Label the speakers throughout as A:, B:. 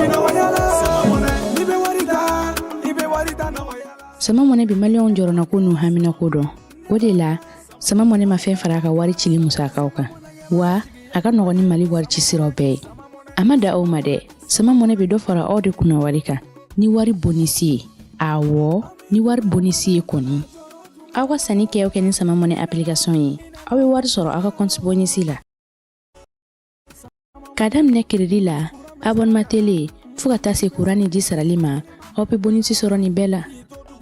A: ci nɔgɔya la. N'i bɛ wari ta, i bɛ wari ta nɔgɔya la.
B: Sama Mɔnɛ bɛ Maliyɛnw jɔrɔnako n'u haminako dɔn. O de la, Sama Mɔnɛ ma fɛn fara a ka wari cili musakaw kan, wa a ka nɔgɔn ni Mali wari ci siraw bɛɛ ye. A ma da o ma dɛ, Sama Mɔnɛ bɛ dɔ fara aw de kunna wari kan ni wari bonisi ye. Awɔ, ni wari bonisi ye kɔni, aw ka sanni kɛ o kɛ ni Sama Mɔnɛ application ye, aw bɛ wari sɔrɔ aw ka compte bonisi la. K'a daminɛ crédit la, abonnement télé, fo ka taa se kuran ni ji sarali ma, aw bɛ bonisi sɔrɔ nin bɛɛ la.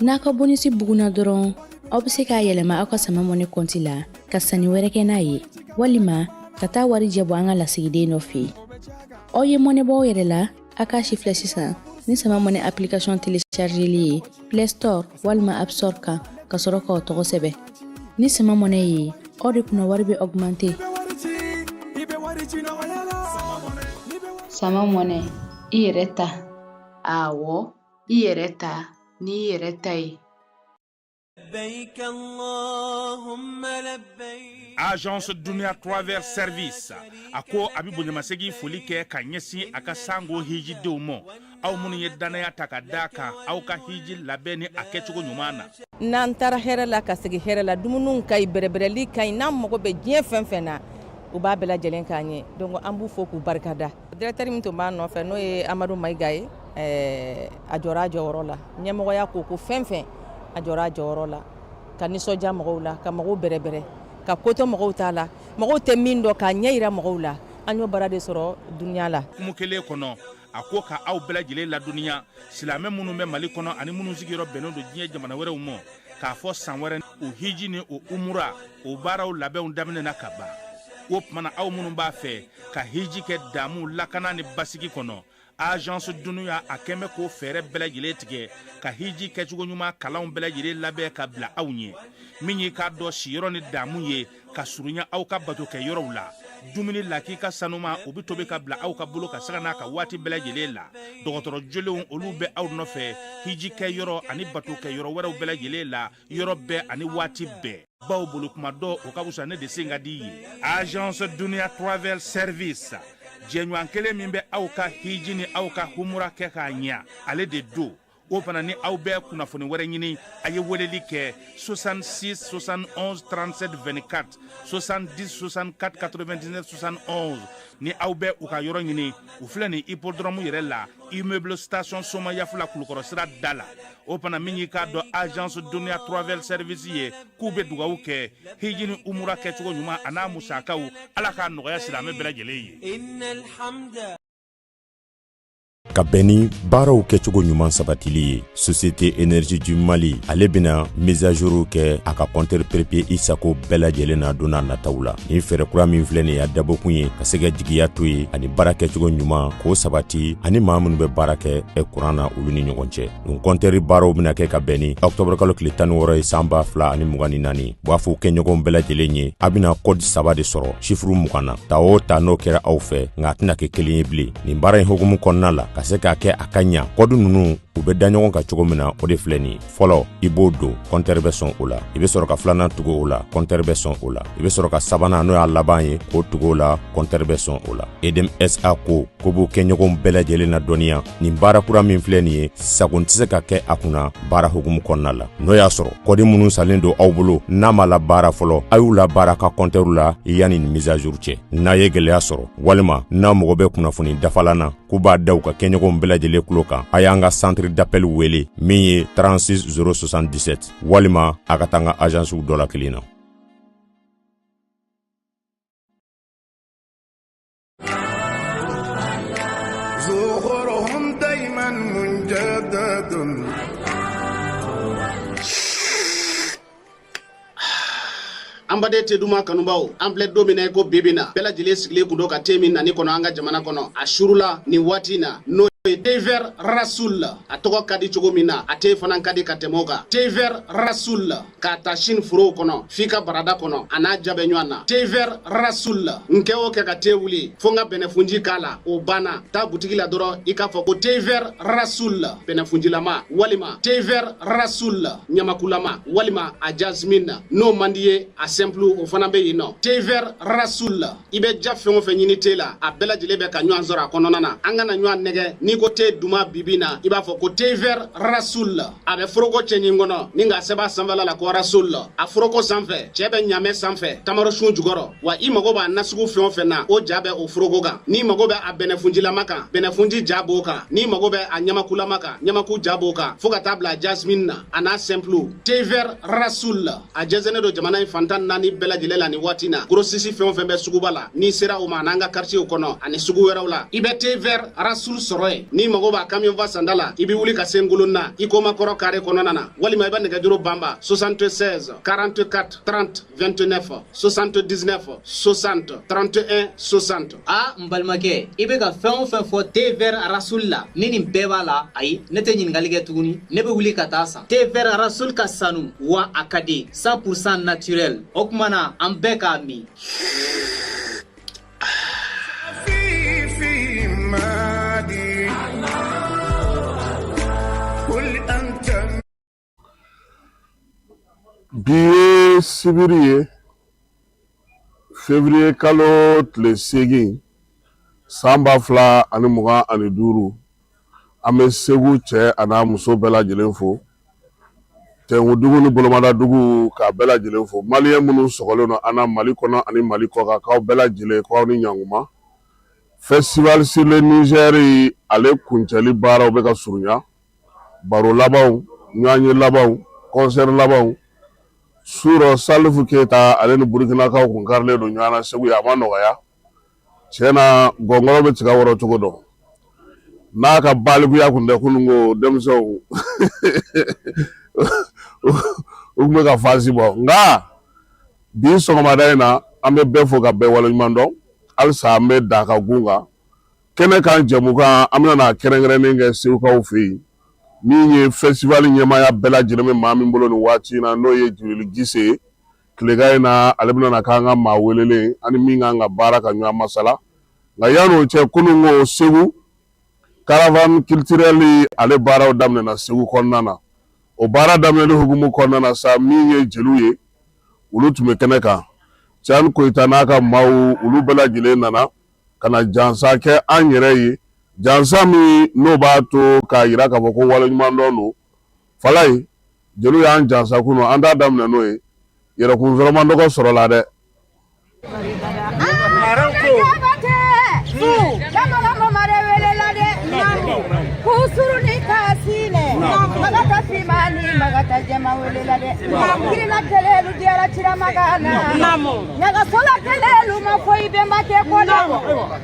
B: N'a ka bonisi bugunna dɔrɔn, aw bɛ se k'a yɛlɛma aw ka Sama Mɔnɛ kɔnti la ka sanni wɛrɛ kɛ n'a ye, walima ka taa warijɛ bɔ an ka lasigiden dɔ fɛ yen. Aw ye mɔnɛ bɔ aw yɛrɛ la. A k'a si filɛ sisan ni Sama Mɔnɛ application téléchargeli ye Play Store walima App Store kan, ka sɔrɔ k'aw tɔgɔ sɛbɛn. Ni Sama Mɔnɛ ye, aw de kunna wari bɛ augmenter.
C: Sama Mɔnɛ, i yɛrɛ ta. Awɔ, i yɛrɛ ta n'i yɛrɛ ta ye.
D: Agence Dunia Travel Service a ko a bɛ bonyamasegin foli kɛ ka ɲɛsin a ka sango hijidenw ma, aw minnu ye dannaya ta ka da kan aw ka hiji labɛn ni a kɛcogo ɲuman na.
E: N'an taara hɛrɛ la ka segin hɛrɛ la, dumuniw ka ɲi, bɛrɛbɛrɛli ka ɲi. N'an mago bɛ diɲɛ fɛn fɛn na, u b'a bɛɛ lajɛlen k'an ye. Donc an b'u fo k'u barikada. Directeur min tun b'a nɔfɛ, n'o ye Amadu Mayiga ye, a jɔra a jɔyɔrɔ la. Ɲɛmɔgɔya ko ko fɛn fɛn, a jɔra a jɔyɔrɔ la ka nisɔndiya mɔgɔw la, ka mɔgɔw bɛrɛbɛrɛ, ka kotɔ mɔgɔw t'a la, mɔgɔw tɛ min dɔn, k'a ɲɛ yira mɔgɔw la. An y'o baara de sɔrɔ Dunia la.
D: Kumu kelen kɔnɔ, a ko ka aw bɛɛ lajɛlen ladɔnniya, silamɛ minnu bɛ Mali kɔnɔ ani minnu sigiyɔrɔ bɛnnen don diɲɛ jamana wɛrɛw ma, k'a fɔ san wɛrɛ o hiji ni o umura o baaraw labɛnw daminɛna ka ban. O tuma na, aw minnu b'a fɛ ka hiji kɛ damu, lakana ni basigi kɔnɔ, Agence Dunia a kɛn bɛ k'o fɛɛrɛ bɛɛ lajɛlen tigɛ ka hiji kɛcogo ɲuman kalanw bɛɛ lajɛlen labɛn ka bila aw ɲɛ. Min y'i k'a dɔn siyɔrɔ ni damu ye ka surunya aw ka bato kɛ yɔrɔw la, dumuni lakika sanuma, o bɛ tobi ka bila aw ka bolo ka sanga n'a ka waati bɛɛ lajɛlen la. Dɔgɔtɔrɔ jolenw, olu bɛ aw nɔfɛ hiji kɛ yɔrɔ ani bato kɛ yɔrɔ wɛrɛw bɛɛ lajɛlen la, yɔrɔ bɛɛ ani waati bɛɛ. Baw bolo kuma dɔ, o ka fisa ne de sen ka di ye. Agence Dunia Travel Service, jɛɲɔgɔn kelen min bɛ aw ka hiji ni aw ka humura kɛ k'a ɲɛ, ale de don. O fana ni aw bɛ kunnafoni wɛrɛ ɲini, a ye weleli kɛ 66 71 37 24, 70 64 99 71. Ni aw bɛ u ka yɔrɔ ɲini, u filɛ nin hippodrome yɛrɛ la, immeuble station Somayafula, Kulukɔrɔ sira da la. O fana, min y'i k'a dɔn Agence Dunia Travel Service ye, k'u bɛ dugawu kɛ hiji ni umura kɛcogo ɲuman a n'a musakaw, Ala k'a nɔgɔya silamɛ bɛɛ lajɛlen ye.
F: Ka bɛn ni baaraw kɛcogo ɲuman sabatili ye, Société Énergie du Mali, ale bɛna mise à jour kɛ a ka compteur prépayé i sago bɛɛ lajɛlen na don n'a nataw la. Nin fɛɛrɛ kura min filɛ nin ye, a dabɔkun ye ka se ka jigiya to ye ani baara kɛcogo ɲuman k'o sabati ani maa minnu bɛ baara kɛ kuran na, olu ni ɲɔgɔn cɛ. Nin compteur baaraw bɛna kɛ ka bɛn ni octobre kalo tile 16 ye san 2024. U b'a fɔ kɛɲɔgɔnw bɛɛ lajɛlen ye, a bɛna code saba de sɔrɔ chiffre 20 na. Ta o ta, n'o kɛra aw fɛ, nka a tɛna kɛ kelen ye bilen. Nin baara in hukumu kɔnɔna la, ka se k'a kɛ a ka ɲa, code ninnu u bɛ da ɲɔgɔn kan cogo min na, o de filɛ nin ye. Fɔlɔ, i b'o don, compteur bɛ sɔn o la. I bɛ sɔrɔ ka filanan tugu o la, compteur bɛ sɔn o la. I bɛ sɔrɔ ka sabanan, n'o y'a laban ye, k'o tugu o la, compteur bɛ sɔn o la. EDM SA ko ko b'u kɛɲɔgɔnw bɛɛ lajɛlen na dɔnniya, nin baara kura min filɛ nin ye, sagon tɛ se ka kɛ a kunna baara hukumu kɔnɔna la. N'o y'a sɔrɔ code minnu salen don aw bolo n'a ma la baara fɔlɔ, a y'u la baara ka compteur la yanni nin mise à jour cɛ. N'a ye gɛlɛya sɔrɔ walima n'a mago bɛ kunnafoni dafalan na, k'u b'a da u ka kɛɲɔgɔnw bɛɛ lajɛlen tulo kan, a y'an ka centre d'appel wele min ye 36 077, walima a ka taa an ka agencew dɔ la kelen na.
G: An baden te duman kanubaw, an filɛ don min na i ko bi bi na, bɛɛ lajɛlen sigilen kun don ka te min nani kɔnɔ an ka jamana kɔnɔ a surula nin waati in na, n'o ye thé vert Rasoul. A tɔgɔ ka di cogo min na, a te fana ka di ka tɛmɛ o kan. Thé vert Rasoul, k'a ta Chine forow kɔnɔ f'i ka barada kɔnɔ, a n'a ja bɛ ɲɔgɔn na. Thé vert Rasoul, n kɛ o kɛ ka te wuli fo n ka bɛnɛfunji k'a la, o banna. Taa butigi la dɔrɔn, i k'a fɔ ko thé vert Rasoul bɛnɛfunjilama, walima thé vert Rasoul ɲamakulama, walima a jasmine. N'o man di ye, a simple, o fana bɛ yen nɔ. Thé vert Rasoul, i bɛ ja fɛn o fɛn ɲini te la, a bɛɛ lajɛlen bɛ ka ɲɔgɔn sɔrɔ a kɔnɔna na. An kana ɲɔgɔn nɛgɛ ni ko te duman bibi na, i b'a fɔ ko thé vert Rasoul. A bɛ foroko cɛɲi kɔnɔ ni k'a sɛbɛn a sanfɛla la ko Rasoul. A foroko sanfɛ, cɛ bɛ ɲamɛ sanfɛ, tamarosun jukɔrɔ. Wa i mago b'a nasugu fɛn o fɛn na, o ja bɛ o foroko kan. N'i mago bɛ a bɛnɛfunjilama kan, bɛnɛfunji ja b'o kan. N'i mago bɛ a ɲamakulama kan, ɲamaku ja b'o kan, fo ka taa bila jasmine na, a n'a simple. Thé vert Rasoul, a jɛnsɛnnen don jamana in fan 14 bɛɛ lajɛlen la nin waati na. Grossiste fɛn o fɛn bɛ suguba la, n'i sera o ma, an'an ka quartier kɔnɔ ani sugu wɛrɛw la, i bɛ thé vert Rasoul sɔrɔ yen. N'i mago b'a camion fa sanda la, i bɛ wuli ka se Ngolonna i komakɔrɔ carré kɔnɔna na, walima i bɛ nɛgɛjuru banba 76 44 30 29, 79 60 31 60.
H: A n balimakɛ, i bɛ ka fɛn o fɛn fɔ thé vert Rasoul la, ni nin bɛɛ b'a la, ayi, ne tɛ ɲininkali kɛ tuguni, ne bɛ wuli ka taa san. Thé vert Rasoul ka sanu wa a ka di, 100% naturel. O tuma na an bɛɛ k'a min.
I: Bi ye sibiri ye, février kalo tile 8, san 2025. An bɛ Segu cɛ a n'a muso bɛɛ lajɛlen fo, Tɛnkudugu ni Bolomadadugu k'a bɛɛ lajɛlen fo. Maliyɛn minnu sɔgɔlen don an na Mali kɔnɔ ani Mali kɔkan, k'aw bɛɛ lajɛlen k'aw ni ɲankuma. Festival sur le Niger, ale kuncɛli baaraw bɛ ka surunya. Baro labanw, ɲɔgɔnye labanw, concert labanw. Surɔ Salifu Keyita, ale ni Burukinakaw kun karilen don ɲɔgɔn na Segu yan, a ma nɔgɔya. Tiɲɛ na, gɔngɔrɔ bɛ tiga wɔrɔ cogo dɔn. N'a ka balikuya kun tɛ, kunun ko denmisɛnw u tun bɛ ka fasi bɔ. Nka bi sɔgɔmada in na, an bɛ bɛɛ fo ka bɛɛ waleɲuman dɔn. Halisa an bɛ da ka gun kan kɛnɛ kan jɛmukan, an bɛna n'a kɛrɛnkɛrɛnnen kɛ Segukaw fɛ yen, min ye festival ɲɛmaaya bɛɛ lajɛlen bɛ maa min bolo nin waati in na, n'o ye Jibirili Gise ye. Tilegan in na, ale bɛna na k'an ka maa welelen, ani min kan ka baara ka ɲɔgɔn masala. Nka yan'o cɛ, kunun ko Segu caravane culturelle, ale baaraw daminɛna Segu kɔnɔna na. O baara daminɛli hukumu kɔnɔna na sa, min ye jeliw ye, olu tun bɛ kɛnɛ kan. Cani Koyita n'a ka maaw, olu bɛɛ lajɛlen nana ka na jansa kɛ an yɛrɛ ye, jansa min n'o b'a to k'a jira k'a fɔ ko waleɲumandɔn don. Falaye, jeliw y'an jansa kunun, an t'a daminɛ n'o ye. Yɛrɛkun sɔrɔ man dɔgɔ sɔrɔ la dɛ.
J: Ɲagasola kɛlɛlu ma fɔ i bɛnbakɛ kɔ dɛ.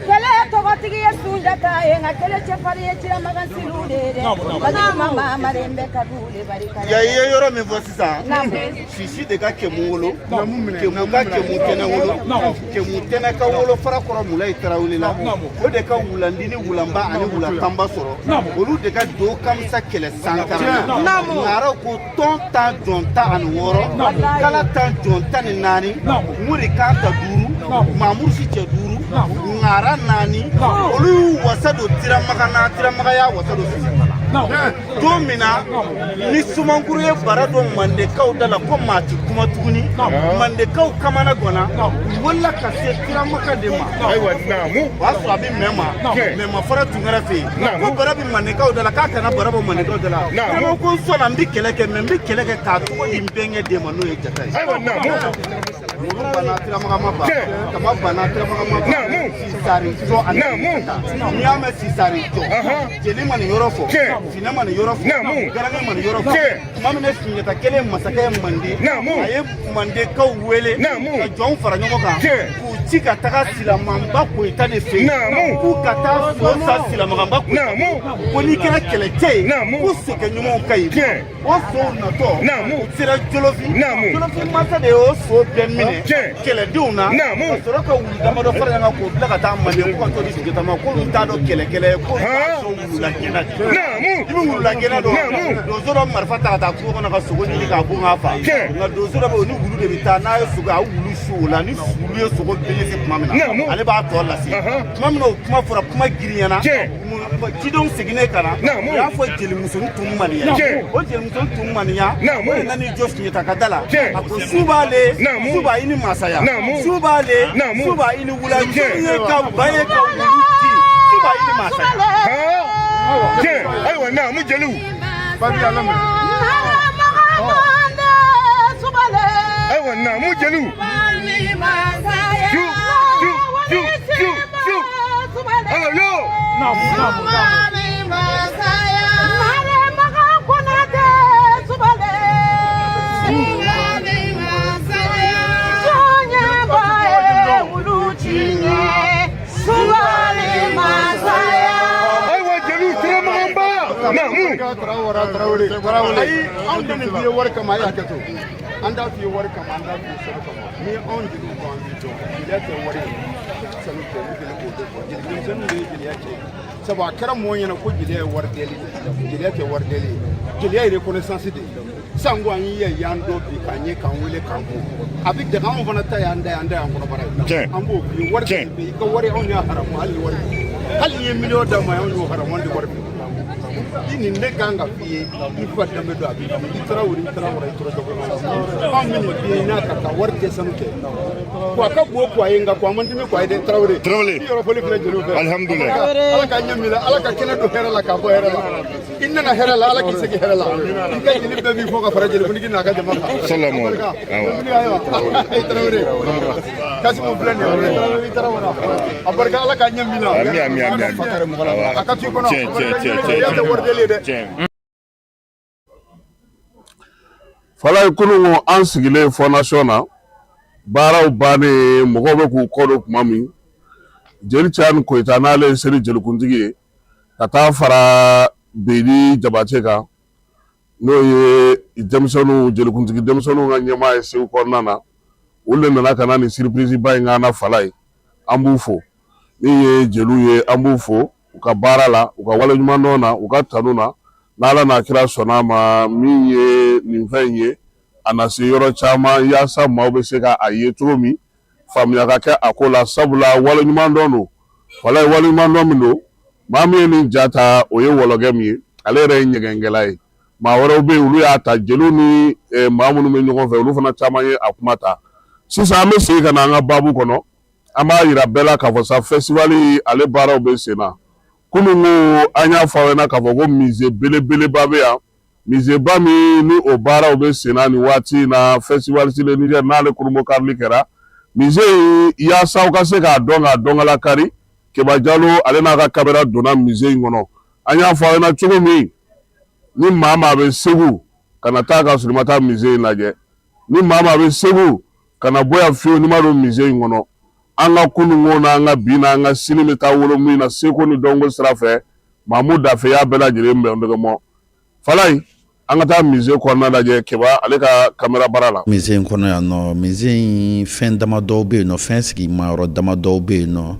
J: Kɛlɛ tɔgɔtigi ye Sunjata ye, nka kɛlɛ cɛfarin ye Ciramagan Silu de ye dɛ. Bajugu Mamari n bɛ ka du de barika.
K: Ya, i ye yɔrɔ min fɔ sisan, sisi de ka kemu wolo, kemu ka kemu tɛnɛ wolo, kemu tɛnɛ ka wolo Farakɔrɔ Mulayi Tarawele la. O de ka wulandi ni wulanba ani wulatanba sɔrɔ. Olu de ka do kamisa kɛlɛ sankara. Ŋaraw ko tɔn 10 jɔn 16, kala 10 jɔn 14, mori kan ta duuru, mamurusi cɛ duuru, ŋara naani. Olu y'u wasa don Tiramagan na, Tiramagan y'a wasa don sisi la. Don min na ni Sumanguru ye bara don Mandekaw da la ko maa ti kuma tuguni, Mandekaw kamana ganna, u wulila ka se Tiramagan de ma. O y'a sɔrɔ a bɛ Mɛma, Mɛma fara Tunkara fɛ yen, ko bara bɛ Mandekaw da la, k'a kana bara bɔ Mandekaw da la. Tiramagan ko n sɔnna, n bɛ kɛlɛ kɛ, mɛ n bɛ kɛlɛ kɛ k'a tɔgɔ di n bɛnkɛ den ma, n'o ye Jata ye. Olu banna, Tiramagan ma ban. Kama banna, Tiramagan ma ban. Sisari jɔ ani n'i y'a mɛn sisari jɔ, jeli ma nin yɔrɔ fɔ, finɛ ma nin yɔrɔ fɔ, garankɛ ma nin yɔrɔ fɔ. Tuma min na Sunjata kɛlen masakɛ ye Manden, a ye Mandekaw wele ka jɔnw fara ɲɔgɔn kan k'u ci ka taga Silamanba Koyita de fɛ yen, k'u ka taa so san Silamakanba Koyita, ko n'i kɛra kɛlɛcɛ ye, ko sokɛ ɲumanw ka ɲi. O sow natɔ, u sera Jolofi. Jolofi mansa de y'o so bɛɛ minɛ kɛlɛdenw na ka sɔrɔ ka wulu damadɔ fara ɲɔgɔn kan k'o bila ka taa Manden, ko ka t'o di Sunjata ma, k'olu t'a dɔn kɛlɛkɛla ye, k'olu t'a sɔn wululagɛnna. I bɛ wululagɛnna dɔn? Donso dɔ marifa ta ka taa kungo kɔnɔ ka sogo ɲini k'a bon k'a fa. Nka donso dɔ bɛ yen, o ni wulu de bɛ taa. N'a ye sogo, a wulu su o la, ni wulu ye sogo bɛɛ se tuma min na, ale b'a tɔ lase. Tuma min na o kuma fɔra, kuma girinyana, cidenw seginnen ka na, u y'a fɔ jelimusonin tun maniya. O jelimusonin tun maniya, o de nan'i jɔ Sunjata ka da la, a ko su b'ale, su b'a i ni masaya, su b'ale, su b'a i ni wula, su ye ka ba ye ka wulu ci, su b'a i ni masaya.
L: Tiɲɛ, ayiwa naamu jeliw. Ayiwa naamu jeliw. Ju ju ju ju ju. Ayiwa yo. Naamu naamu naamu. Ayiwa jeliw turamaganba. Naamu.
K: Ayi, anw tɛ nin f'i ye wari kama, a ye hakɛ to. An t'a f'i ye wari kama, an t'a f'i ye sanu kama. Ni anw jeliw ko an b'i dɔn, jeliya tɛ wari ye, sanu tɛ, ne deli k'o de fɔ. Jeli denmisɛnninw de ye jeliya cɛ ye. Sabu a kɛra mɔgɔw ɲɛna ko jeliya ye wari deli de ye. Jeliya tɛ wari deli ye. Jeliya ye reconnaissance de ye. Sisan ko an y'i ye y'an dɔn bi k'an ye k'an wele k'an fo. A bɛ daga anw fana ta y'an da ye, an ta y'an kɔnɔbara ye. An b'o f'i ye wari tɛ i ka wari anw y'a haramu hali ni wari hali n'i ye miliyɔn d'an ma anw y'o haramu an tɛ wari fɛ. I nin ne kan ka f'i ye i fa danbe don a b'i i tarawele i tarawele i tɔrɔ anw bɛ nin f'i ye n'a ka kan wari tɛ sanu tɛ ko a ka bon ko a ye nka ko a man dimi ko a ye dɛ tarawele
L: tarawele
K: i yɔrɔ fɔli filɛ jeliw fɛ
L: alihamudulilayi
K: ala ka ɲɛ min ala ka kɛnɛ don hɛrɛ la k'a bɔ hɛrɛ la i nana hɛrɛ la ala k'i segin hɛrɛ la i ka jeli bɛɛ b'i fo ka fara jelikuntigi n'a ka jama kan
L: salamu
K: ayiwa tarawele kasimu filɛ nin ye tarawele i tarawele a barika ala ka ɲɛ min na
L: ami ami ami
K: a ka to i kɔnɔ
L: tiɲɛ tiɲɛ tiɲɛ
K: tiɲɛ tɛ wari deli ye dɛ
L: tiɲɛ.
I: Falaye kunun ko an sigilen fondation na baaraw bannen mɔgɔw bɛ k'u kɔ don tuma min jeli Cani Koyita n'ale ye seli jelikuntigi ye ka taa fara Bedi Jabate kan n'o ye denmisɛnninw jelikuntigi denmisɛnninw ka ɲɛmaa ye Segu kɔnɔna na olu de nana ka na nin surprise ba in k'an na Falaye an b'u fo min ye jeliw ye an b'u fo u ka baara la u ka waleɲumandɔn na u ka tanu na n'Ala n'a kira sɔnna a ma min ye nin fɛn in ye a na se yɔrɔ caman yaasa maaw bɛ se ka a ye cogo min faamuya ka kɛ a ko la sabula waleɲumandɔn don Falaye waleɲumandɔn min don maa min ye nin ja ta o ye wɔlɔkɛ min ye ale yɛrɛ ye ɲɛgɛnkɛla ye maa wɛrɛw bɛ yen olu y'a ta jeliw ni maa minnu bɛ ɲɔgɔn fɛ olu fana caman ye a kuma ta sisan an bɛ segin ka na an ka baabu kɔnɔ an b'a yira bɛɛ la k'a fɔ sa festival ale baaraw bɛ sen na kunun ko an y'a fɔ aw ɲɛna k'a fɔ ko musée belebeleba bɛ yan musée ba min ni o baaraw bɛ sen na nin waati in na festival sur le Niger n'ale kurunbonkarili kɛra musée in yaasa aw ka se k'a dɔn k'a dɔnkala kari Keba Jalo ale n'a ka kamera donna musée in kɔnɔ an y'a fɔ aw ɲɛna cogo min ni maa maa bɛ Segu kana taa ka sɔrɔ i ma taa musée in lajɛ ni maa maa bɛ Segu kana bɔ yan fiyewu n'i ma don musée in kɔnɔ an ka kununko n'an ka bi n'an ka sini bɛ taa wolo min na seko ni dɔnko sira fɛ Mamu Dafe y'a bɛɛ lajɛlen bɛn dɔgɔmɔ Falaye an ka taa musée kɔnɔna lajɛ Keba ale ka kamera baara la.
M: Musée in kɔnɔ yan nɔ musée in fɛn damadɔw bɛ yen nɔ fɛn sigimayɔrɔ damadɔw bɛ yen nɔ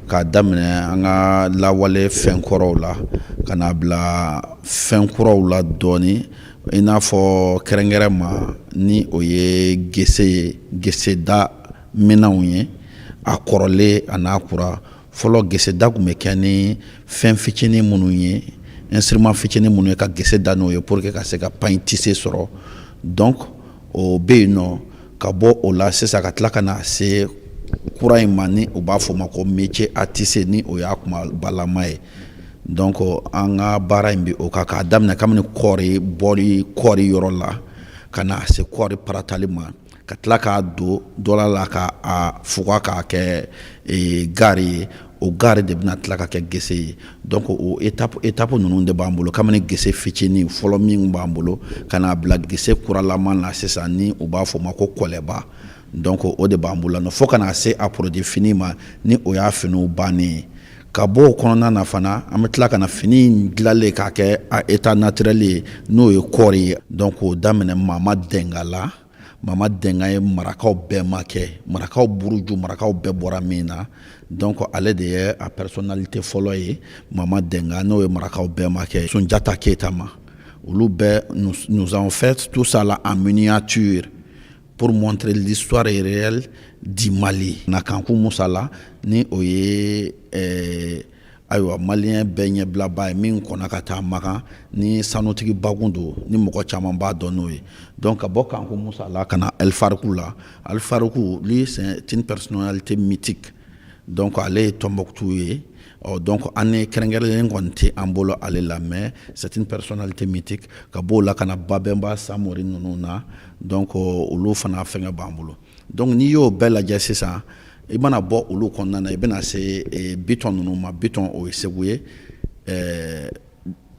M: k'a daminɛ an ka lawale fɛn kɔrɔw la ka n'a bila fɛn kuraw la dɔɔnin i n'a fɔ kɛrɛnkɛrɛn ma ni o ye gese ye geseda minɛnw ye a kɔrɔlen a n'a kura fɔlɔ geseda tun bɛ kɛ ni fɛn fitinin minnu ye instrument fitinin minnu ye ka gese da n'o ye pour que ka se ka pagne tissé sɔrɔ donc o bɛ yen nɔ ka bɔ o la sisan ka tila ka na se kura in ma ni u b'a fɔ o ma ko métier à tisser ni o y'a kumabalama ye donc an ka baara in bɛ o kan k'a daminɛ kabini kɔɔri bɔli kɔɔri yɔrɔ la ka na se kɔɔri paratali ma ka tila k'a don dɔ la ka a fuga k'a kɛ gari ye o gari de bɛna tila ka kɛ gese ye donc o étape étape ninnu de b'an bolo kabini gese fitinin fɔlɔ min b'an bolo ka n'a bila gese kuralama na sisan ni u b'a fɔ o ma ko kɔlɛba donc o de b'an bolo fo ka na se a produit fini ma ni o y'a finiw bannen ye ka bɔ o kɔnɔna na fana an bɛ tila ka na fini dilanlen k'a kɛ a état naturel ye n'o ye kɔɔri ye donc k'o daminɛ Mama Dɛnga la Mama Dɛnga ye marakaw bɛɛ ma kɛ marakaw buruju marakaw bɛɛ bɔra min na donc ale de ye a personnalité fɔlɔ ye Mama Dɛnga n'o ye marakaw bɛɛ ma kɛ Sunjata Keyita ma olu bɛɛ nous avons fait tout ça là en miniature pour montrer l'histoire réelle du Mali na Kanku Musa la ni o ye ayiwa maliyɛn bɛɛ ɲɛbilaba ye min kɔnna ka taa Makan ni sanutigi bakun don ni mɔgɔ caman b'a dɔn n'o ye donc ka bɔ Kanku Musa la ka na El Faruku la El Faruku lui c'est une personnalité mythique Donc ale ye Tombouctou ye. Ɔ donc année kɛrɛnkɛrɛnlen kɔni tɛ an bolo ale la, mais c'est une personnalité mythique. Ka b'o la ka na Babɛnba Samori ninnu na, donc olu fana fɛngɛ b'an bolo. Donc n'i y'o bɛɛ lajɛ sisan, i mana bɔ olu kɔnɔna na, i bɛna se Bitɔn ninnu ma. Bitɔn, o ye Segu ye.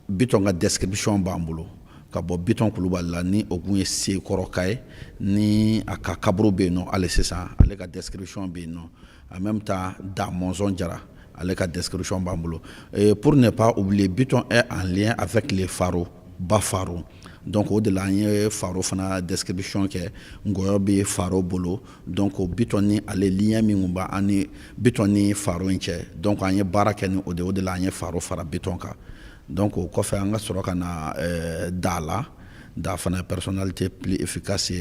M: Bitɔn ka description b'an bolo, ka bɔ Bitɔn Kulubali la, ni o kun ye Sekɔrɔka ye, ni a ka kaburu bɛ yen nɔ hali sisan, ale ka description bɛ yen nɔ. En même temps, Da Mɔnzɔn Jara, ale ka description b'an bolo. Et pour ne pas oublier, Bitɔn est en lien avec les Faro, Ba Faro. Donc o de la an ye Faro fana description kɛ. Ngɔyɔ bɛ Faro bolo. Donc Bitɔn ni ale, lien min kun b'an ni Bitɔn ni Faro in cɛ, donc an ye baara kɛ ni o de. O de la an ye Faro fara Bitɔn kan. Donc o kɔfɛ, an ka sɔrɔ ka na Da la. Da fana, personnalité plus efficace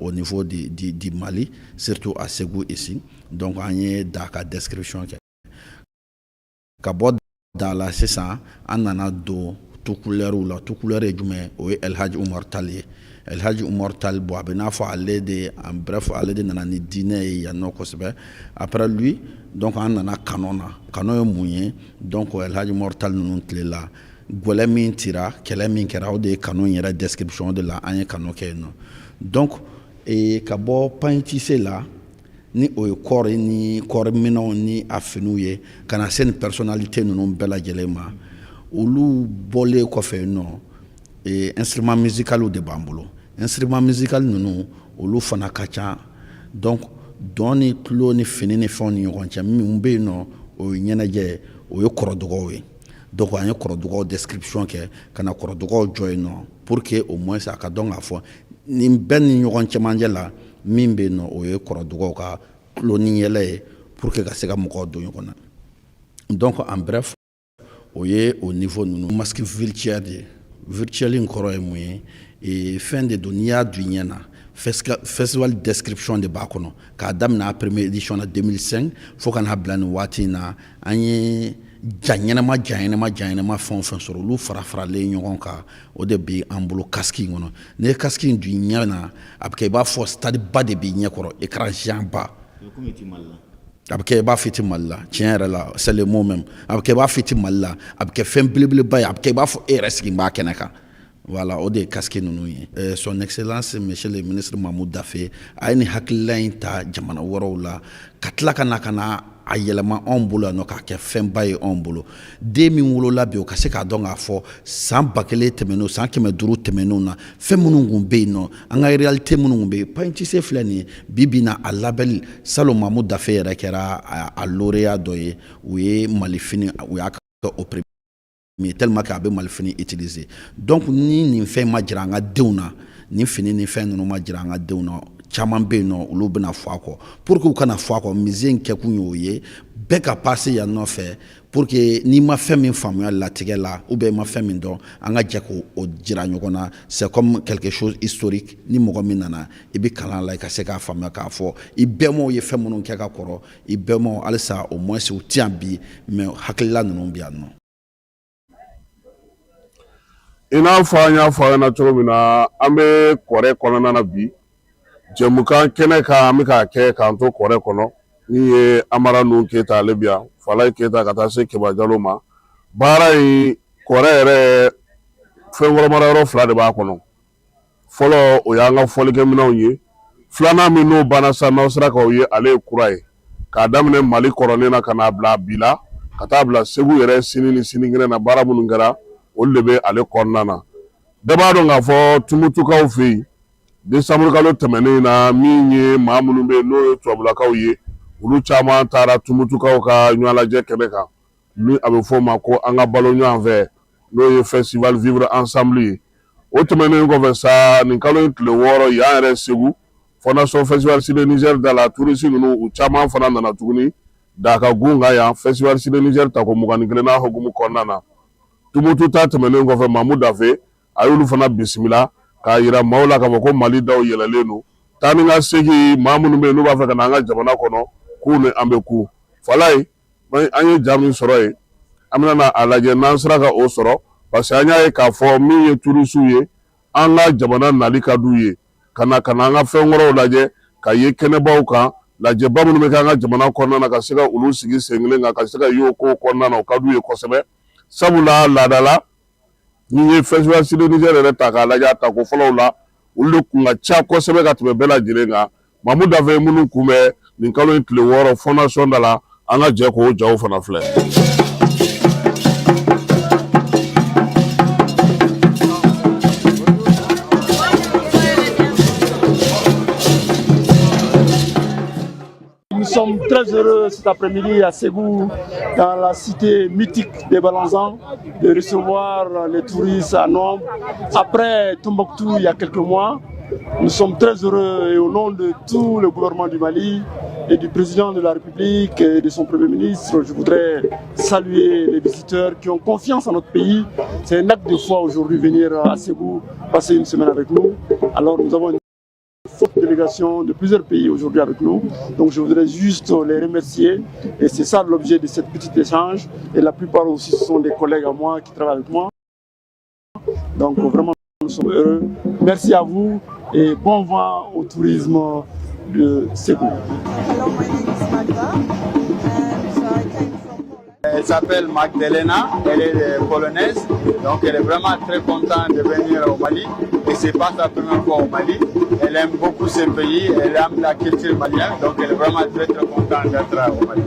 M: au niveau du Mali, surtout à Ségou ici. Donc an ye Da ka description kɛ. Ka bɔ Da la sisan, an nana don tukulɛriw la. Tukulɛri ye jumɛn? O ye El Hadji Umar Tall ye. El Hadji Umar Tall, bon, a bɛ n'a fɔ ale de, en bref, ale de nana ni diinɛ ye yan nɔ kosɛbɛ. Après lui, donc an nana Kano na. Kano ye mun ye? Donc El Hadji Umar Tall ninnu tile la, gɛlɛ min tira, kɛlɛ min kɛra, o de ye Kano yɛrɛ description. O de la an ye Kano kɛ yen nɔ. Donc ka bɔ pagne tissé la, ni o ye kɔɔri ni kɔɔri minɛnw ni a finiw ye, ka na se nin personnalité ninnu bɛɛ lajɛlen ma. Olu bɔlen kɔfɛ yen nɔ, instrument musicaliw de b'an bolo. Instrument musical ninnu, olu fana ka ca. Donc dɔn ni tulo ni fini ni fɛnw ni ɲɔgɔn cɛ, min bɛ yen nɔ, o ye ɲɛnajɛ, o ye kɔrɔdɔgɔw ye. Donc an ye kɔrɔdɔgɔw description kɛ, ka na kɔrɔdɔgɔw jɔ yen nɔ, pour que au moins a ka dɔn k'a fɔ nin bɛɛ ni ɲɔgɔn cɛmancɛ la, min bɛ yen nɔ, o ye kɔrɔdɔgɔw ka tulo ni yɛlɛ ye, pour que ka se ka mɔgɔw don ɲɔgɔn na. Donc en bref, o ye o niveau ninnu. Masque virtuel de ye. Virtuel in kɔrɔ ye mun ye? Fɛn de don, n'i y'a don i ɲɛ na, festival description de b'a kɔnɔ, k'a daminɛ a première édition na 2005 fo ka n'a bila nin waati in na. An ye ja ɲɛnama, ja ɲɛnama, ja ɲɛnama fɛn o fɛn sɔrɔ, olu fara faralen ɲɔgɔn kan, o de bɛ an bolo casque in kɔnɔ. N'i ye casque in don i ɲɛ na, a bɛ kɛ i b'a fɔ stade ba de b'i ɲɛ kɔrɔ, écran géant ba. A bɛ kɛ i b'a fɔ i tɛ Mali la. Tiɲɛ yɛrɛ la, c'est le mot même. A bɛ kɛ i b'a fɔ i tɛ Mali la. A bɛ kɛ fɛn belebeleba ye, a bɛ kɛ i b'a fɔ e yɛrɛ sigi b'a kɛnɛ kan. Voilà, o de ye casque ninnu ye. Son excellence monsieur le ministre Mahmoud Daffé, a ye nin hakilila in ta jamana wɛrɛw la, ka tila ka na ka na a yɛlɛma anw bolo yan nɔ, k'a kɛ fɛnba ye anw bolo. Den min wolola bi, o ka se k'a dɔn k'a fɔ san 1000 tɛmɛnenw, san 500 tɛmɛnenw na, fɛn minnu kun bɛ yen nɔ, an ka réalité minnu kun bɛ yen. Pagne tissé filɛ nin ye bi bi in na, a label salon, Mahmoud Daffé yɛrɛ kɛra a lauréat dɔ ye. U ye Mali fini, u y'a kɛ o premier, tellement que a bɛ Mali fini utiliser. Donc ni nin fɛn ma jira an ka denw na, nin fini ni fɛn ninnu ma jira an ka denw na, caman bɛ yen nɔ, olu bɛna fɔ a kɔ. Pour que u kana fɔ a kɔ, musée in kɛkun y'o ye, bɛɛ ka passer yan nɔfɛ, pour que n'i ma fɛn min faamuya latigɛ la, ou bien i ma fɛn min dɔn, an ka jɛ k'o jira ɲɔgɔn na. C'est comme quelque chose historique. Ni mɔgɔ min nana, i bɛ kalan la, i ka se k'a faamuya k'a fɔ i bɛnbaw ye fɛn minnu kɛ ka kɔrɔ, i bɛnbaw halisa, au moins u tɛ yan bi, mais hakilila ninnu bɛ yan nɔ.
I: I n'a fɔ an y'a fɔ aw ɲɛna cogo min na, an bɛ kɔrɛ kɔnɔna na bi. Jɛmukan kɛnɛ kan, an bɛ k'a kɛ k'an to kɔrɛ kɔnɔ. Min ye Amara Nuhu Keyita, ale bi yan, Falayi Keyita, ka taa se Keba Jalo ma. Baara in, kɔrɛ yɛrɛ fɛnkɔrɔ marayɔrɔ fila de b'a kɔnɔ. Fɔlɔ, o y'an ka fɔlikɛminɛnw ye. Filanan min n'o banna sisan, n'aw sera k'o ye, ale ye kura ye, k'a daminɛ Mali kɔrɔlen na ka n'a bila bi la, ka taa bila Segu yɛrɛ sini ni sinikɛnɛ na. Baara minnu kɛra, olu de bɛ ale kɔnɔna na. Bɛɛ b'a dɔn k'a fɔ Tumutukaw fɛ yen, décembre kalo tɛmɛnen na, min ye maa minnu bɛ yen n'o ye tubabulakaw ye, olu caman taara Tumutukaw ka ɲɔgɔnlajɛ kɛnɛ kan, ni a bɛ fɔ o ma ko an ka balo ɲɔgɔn fɛ, n'o ye festival vivre ensemble ye. O tɛmɛnen kɔfɛ sa, nin kalo in tile 6, yan yɛrɛ Segu, Fondation Festival Cité Niger da la, turisi ninnu, u caman fana nana tuguni Daka gun kan yan, Festival Cité Niger tako 21nan hukumu kɔnɔna na. Tumutu ta tɛmɛnen kɔfɛ, Mamu Dafe a y'olu fana bisimila k'a yira maaw la k'a fɔ ko Mali daw yɛlɛlen don, taa ni ka segin maa minnu bɛ yen n'u b'a fɛ ka na an ka jamana kɔnɔ, k'u ni an bɛ ku. Falayi, an ye ja min sɔrɔ yen, an bɛna a lajɛ n'an sera ka o sɔrɔ, parce que an y'a ye k'a fɔ min ye turisiw ye, an ka jamana nali ka d'u ye, ka na ka na an ka fɛn kɔrɔw lajɛ, ka ye kɛnɛbaw kan. Lajɛba minnu bɛ kɛ an ka jamana kɔnɔna na ka se ka olu sigi sen kelen kan ka se ka y'o ko kɔnɔna na, o ka d'u ye kosɛbɛ. Sabula laada la, n'i ye Festival Sud Niger yɛrɛ ta k'a lajɛ, a tako fɔlɔw la, olu de kun ka ca kosɛbɛ ka tɛmɛ bɛɛ lajɛlen kan. Mamu Dafe ye minnu kunbɛn nin kalo in tile 6 fondation da la, an ka jɛ k'o jaw fana filɛ.
N: Nous sommes très heureux cet après-midi à Ségou, dans la cité mythique des Balanzans, de recevoir les touristes à nombre. Après Tombouctou, il y a quelques mois, nous sommes très heureux et au nom de tout le gouvernement du Mali et du président de la République et de son premier ministre, je voudrais saluer les visiteurs qui ont confiance en notre pays. C'est un acte de foi aujourd'hui venir à Ségou passer une semaine avec nous. Alors nous avons une forte délégation de plusieurs pays aujourd'hui avec nous. Donc je voudrais juste les remercier et c'est ça l'objet de cette petite échange. Et la plupart aussi ce sont des collègues à moi qui travaillent avec moi. Donc vraiment nous sommes heureux. Merci à vous et bon vent au tourisme de Ségou.
O: Hello, my name is Magda and I came from Poland.
K: Elle s'appelle Magdalena, elle est polonaise, donc elle est vraiment très contente de venir au Mali. Et c'est pas sa première fois au Mali. Elle aime beaucoup ce pays, elle aime la culture malienne, donc elle est vraiment très très contente d'être au Mali.